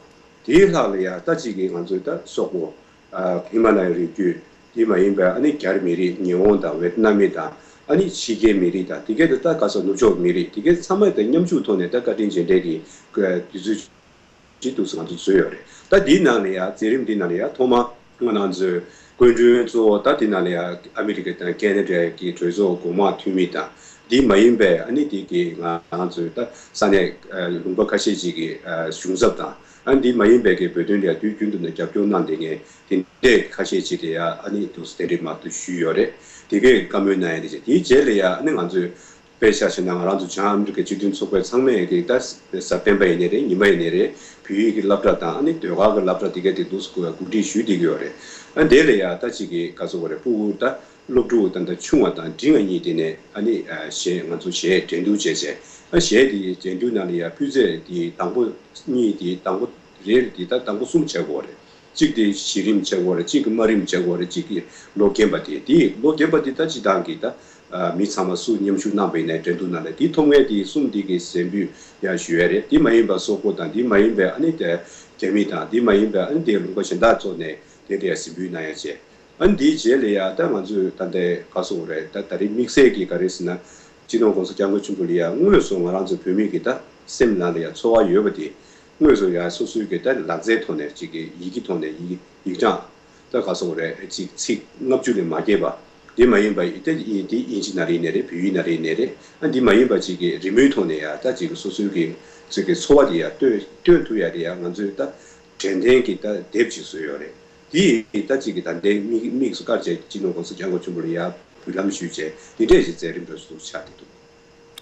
དེའི་ལྷག་ལ་ཡ་ད་ཅིག་གིས་ང་ཚོའི་ད་སོག་པོ། ཨ་ཧི་མ་ལ་ཡའི་རི་རྒྱུད། དེ་མ་ཡིན་པའི་ཨ་ནི་རྒྱ་རིགས་མི་རིགས། ཉི་ཧོང་དང་ཝེ་ཏི་ནམ་མི་དང་། ཨ་ནི་ཕྱི་རྒྱལ་མི་རིགས་དང་། དེ་གའི་ད་ད་ག་ས་ནུབ་ཕྱོགས་མི་རིགས་དེ་གའི་ཚང་མ་དང་མཉམ་ཞུགས་ཐོག་ནས་ད་བཀའ་དྲིན་རྗེས་དྲན་གྱི་དུས་ཚོད་ཅིག་འདུག་སེ་ང་ཚོ་བཟོས་ཡོད་རེད། ད་འདིའི་ནང་ལ་ཡ་མཛད་རིམ་འདི་ནང་ལ་ཡ་ཐོག་མ་ང་རང་ཚོའི་སྐུ་མགྲོན་གཙོ་བོ་ད་འདི་ནང་ལ་ཡ་ཨ་མི་རི་ཀ་དང་ཁེ་ན་ཌ་གི་གྲོས་ཚོགས་འགོ་དམངས་འཐུས་མི་དང་། འདི་མ་ཡིན་པའི་ཨ་ནི་འདི་གི་ང་རང་ཚོའི་ད་ས་གནས་ཨ་ལུང་པ་ཁ་ཤས་ཅིག་གི་ཨ་གཞུང་ཚབ་དང་། ཨ་འདི་མ་ཡིན་པའི་གི་བོད་དོན་ལ་ཡ་དུས་རྒྱུན་དུ་ནས་རྒྱབ་སྐྱོར་གནང་བསྡད་མཁན་དེ་འདྲས་ཁ་ཤས་ཅིག་ལ་ཡ་ཨ་ནི་འདུག་སེ་དེ་འདྲས་མར་དུ་ཞུས་ཡོད་རེད། དེ་གས་བཀའ་མོལ་གནང་ཡ་དེ་བྱས། དེའི་རྗེས་ལ་ཡ་ཨ་ནི་ང་ཚོའི་དཔེ་ཆ་བཞག་ན་ང་རང་ཚོ་བྱང་ཨ་མི་རི་ཀའི་སྤྱི་མཐུན་ཚོགས་པའི་ཚང་མས་ཀྱི་ད་གཟའ་སྤེན་པ་ཡིན་ནའི་རེད། ཉི་མ་ཡིན་ནའི་རེད། བོད་ཡིག་གི་སློབ་གྲྭ་དང་ཨ་ནི་ཟློས་གར་གྱི་སློབ་གྲྭ་དེ་གས་དེ་འདུག་སེ་གོ་གོ་སྒྲིག་ཞུས་བསྡད་ཀྱི་ཡོད་རེད། ཨ་དེ་ལ་ཡ་ད་ཅིག་གི་ག་ཚོད་བ་རེད། ཕྲུ་གུ་ད་སློབ་ཕྲུག་ད་ད་ཆུང་བ་དང་འབྲིང་བ་གཉིས་དེ་ནས་ཨ་ནི་ཨ་གཞས་ང་ཚོ་གཞས་འགྲན་བསྡུར་བྱས་བྱས། ཨ་གཞས་དེ་འགྲན་བསྡུར་ནང་ལ་ཡ་སྤུས་ཚད་དེ་དང་པོ་གཉིས་དེ་དང་པོ་རེད། དེ་ད་དང་པོ་གསུམ་བྱས་དགོས་རེད། གཅིག་དེ་གཞི་རིམ་བྱས་དགོས་རེད། གཅིག་གི་དམའ་རིམ་བྱས་དགོས་རེད། གཅིག་གི་ལོ་རྒན་པ་དེ། དེ་ལོ་རྒན་པ་དེ་ད་སྤྱིར་བཏང་གི་ད་ ཨ་མི་ཚང་མ་སུ་མཉམ་ཞུགས་གནང་པ་ཡིན་ནའི་འགྲན་བསྡུར་ནང་ལ་དེ་ཐོབ་མཁན་དེ་གསུམ་དེ་གི་གཟེངས་འབུལ་ཡང་ཞུ་ཡ་རེད། དེ་མ་ཡིན་པ་སོག་པོ་དང་དེ་མ་ཡིན་པའི་ཨ་ནི་དེ་རྒྱ་མི་དང་དེ་མ་ཡིན་པའི་ཨ་ནི་དེ་ལུང་པ་གཞན་དག་ཚོ་ནས་དེ་དེ་ཡང་གཟེངས་འབུལ་གནང་ཡ་བྱས། ཨ་ནི་དེའི་རྗེས་ལ་ཡང་ད་ང་ཚོས་ད་ལྟའི་ག་སོག་རེད། ད་ད་རེས་དམིགས་བསལ་གྱི་ག་རེ་ཟེར་ན་སྤྱི་ནོར་༸གོང་ས་༸སྐྱབས་མགོན་ཆེན་པོ་ལ་ཡང་དངོས་སུ་ང་རང་ཚོ་བོད་མི་གི་ད་སེམས་ནང་ལ་ཡང་ཚོར་བ་ཡོད་པ་དེ། དངོས་སུ་ཡང་སོ་སོའི་གི་ད་ལག་རྩལ་ཐོག་ནས་ཅིག་གི་ཡི་གེ་ཐོག་ནས་ཡི་ཡིག་བགྲང་། ད་ག་སོག་རེད། ཅིག་ཚིག་ལྔ་བཅུ་ལས་མ་བརྒལ་བ། དེ་མ་ཡིན་པ་ཡི་ད་ཡིན་དེ་དབྱིན་ཇི་ནང་རེད་ནས་རེད། བོད་ཡིག་ནང་རེད་ནས་རེད། ཨ་འདི་མ་ཡིན་པ་ཅིག་གི་རི་མོའི་ཐོག་ནས་ཡང་ད་ཅིག་གི་སོ་སོའི་གི་ཅིག་གི་ཚོར་བ་དེ་ཡང་སྟོན་སྟོན་ཐུབ་ཡ་དེ་ཡང་ང་ཚོའི་ད་དྲན་རྟེན་གྱི་ད་དེབ་ཅིག་བཟོས་ཡོད་རེད། དེ་ཡིས་ད་ཅིག་གི་ད་ལྟའི་དམིགས་དམིགས་སུ་བཀར་བྱས་སྤྱི་ནོར་༸གོང་ས་༸སྐྱབས་མགོན་ཆེན་པོ་ལ་ཡང་འབུལ་ལམ་ཞུས་བྱས་དེ་འདྲས་ཞིག་མཛད་རིམ་འགྲོ་སུ་ཆགས་བསྡད་འདུག་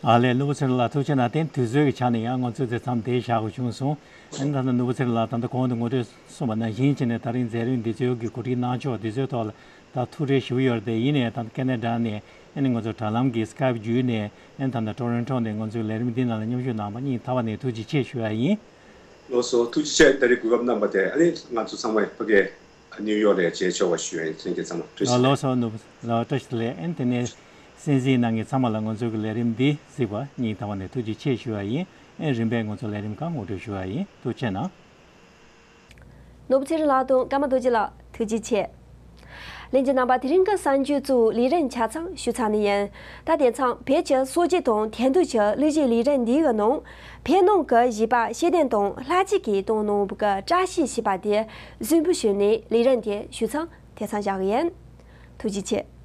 ཨ་ལས། ནོར་བུ་ཚེ་རིང་ལགས་ཐུགས་རྗེ་གནང་། དེ་དུས་ཚོད་ཀྱི་ཆ་ནས་ཡང་ང་ཚོས་དེ་མཚམས་འདིར་བཞག་དགོས་བྱུང་སོང་། ཨ་ནི་ད་ལྟ་ནོར་བུ་ཚེ་རིང་ལགས་ད་ལྟ་གོང་དུ་ངོ་སྤྲོད་གསུངས་པ་ནང་བཞིན་བྱས་ནས་ད་རིང་མཛད་རིམ་འདི་ཚོའི་གི་གོ་སྒྲིག་གནང་ཕྱོགས་འདི་ཚོའི་ཐོག་ལ་ད་ཐུགས་ཁྲལ་ཞུ་གི་ཡོད་རེད་དེ། ཡིན་ནའི་ད་ལྟ་ཁེ་ན་ཌ་ནས་ཨ་ནི་ང་ཚོ་དྲ་ལམ་གྱི་སི་ཀའེབ་བརྒྱུད་ནས་ཨ་ནི་ད་ལྟ་ཊོ་རོན་ཊོ་ནས་ང་ཚོའི་ལས་རིམ་འདི་ནང་ལ་མཉམ་ཞུགས་གནང་བ་སྙིང་ཐག་པ་ནས་ཐུགས་རྗེ་ཆེ་ཞུ་ཡ་ཡིན། ལགས་སོ། ཐུགས་རྗེ་ཆེ། ད་རེས་གོ་སྐབས་གནང་བ་དེ་ཨ་ནི་ང་ཚོ་ཚང་མ་ཕ་གིར་ནིའུ་ཡོག་ལ་མཇལ་ཆོག་པ་ཞུ་ཡ་ཡིན། ལྷན་རྒྱས་ཚང་མ་བཀྲ་ཤིས་བདེ་ལེགས། ལགས་སོ། ནོར་བུ་ལགས་བཀྲ་ཤིས་བདེ་ལེགས། ཨ་ནི་དེ་ནས་གསན་གཟིགས་གནང་མཁན་ཚང་མ་ལ་ང་ཚོའི་གི་ལས་རིམ་འདི་གཟིགས་པ་སྙིང་ཐག་པ་ནས་ཐུགས་རྗེ་ཆེ་ཞུ་ཡ་ཡིན། ཨ་ནི་རིམ་པས་ང་ཚོ་ལས་རིམ་ཁག་ངོ་སྤྲོད་ཞུ་ཡ་ཡིན། ཐུགས་རྗེ་ཆེ་གནང་། ནོར་བུ་ཚེ་རིང་ལགས་དང་ཀརྨ་རྡོ་རྗེ་ལགས་ཐུགས་རྗེ་ཆེ། ལྷན་རྒྱས་རྣམ་པ། དེ་རིང་གི་གསར་འགྱུར་གཙོ་བོ་ལས་རིམ་ཆ་ཚང་ཞུ་ཚར་ནི་ཡིན། ད་དེང་སང་བོད་ཀྱི་སྲོལ་འབྱེད་དང་དེང་དུས་ཀྱི་གླུ་གཞས་ལས་རིམ་འདིའི་ནང་བོད་ནང་གི་གཞས་པ་ཤེས་ལྡན་དང་ལྷ་སྐྱིད་ཀྱིས་བཏང་གནང་བའི་བཀྲ་ཤིས་ཞེས་པ་དེ་གཟིགས་འབུལ་ཞུས་ནས་ལས་རིམ་དེ་ཞུ་མཚམས་དེ་མཚམས་བཞག་གི་ཡིན། ཐུགས་རྗེ་ཆེ།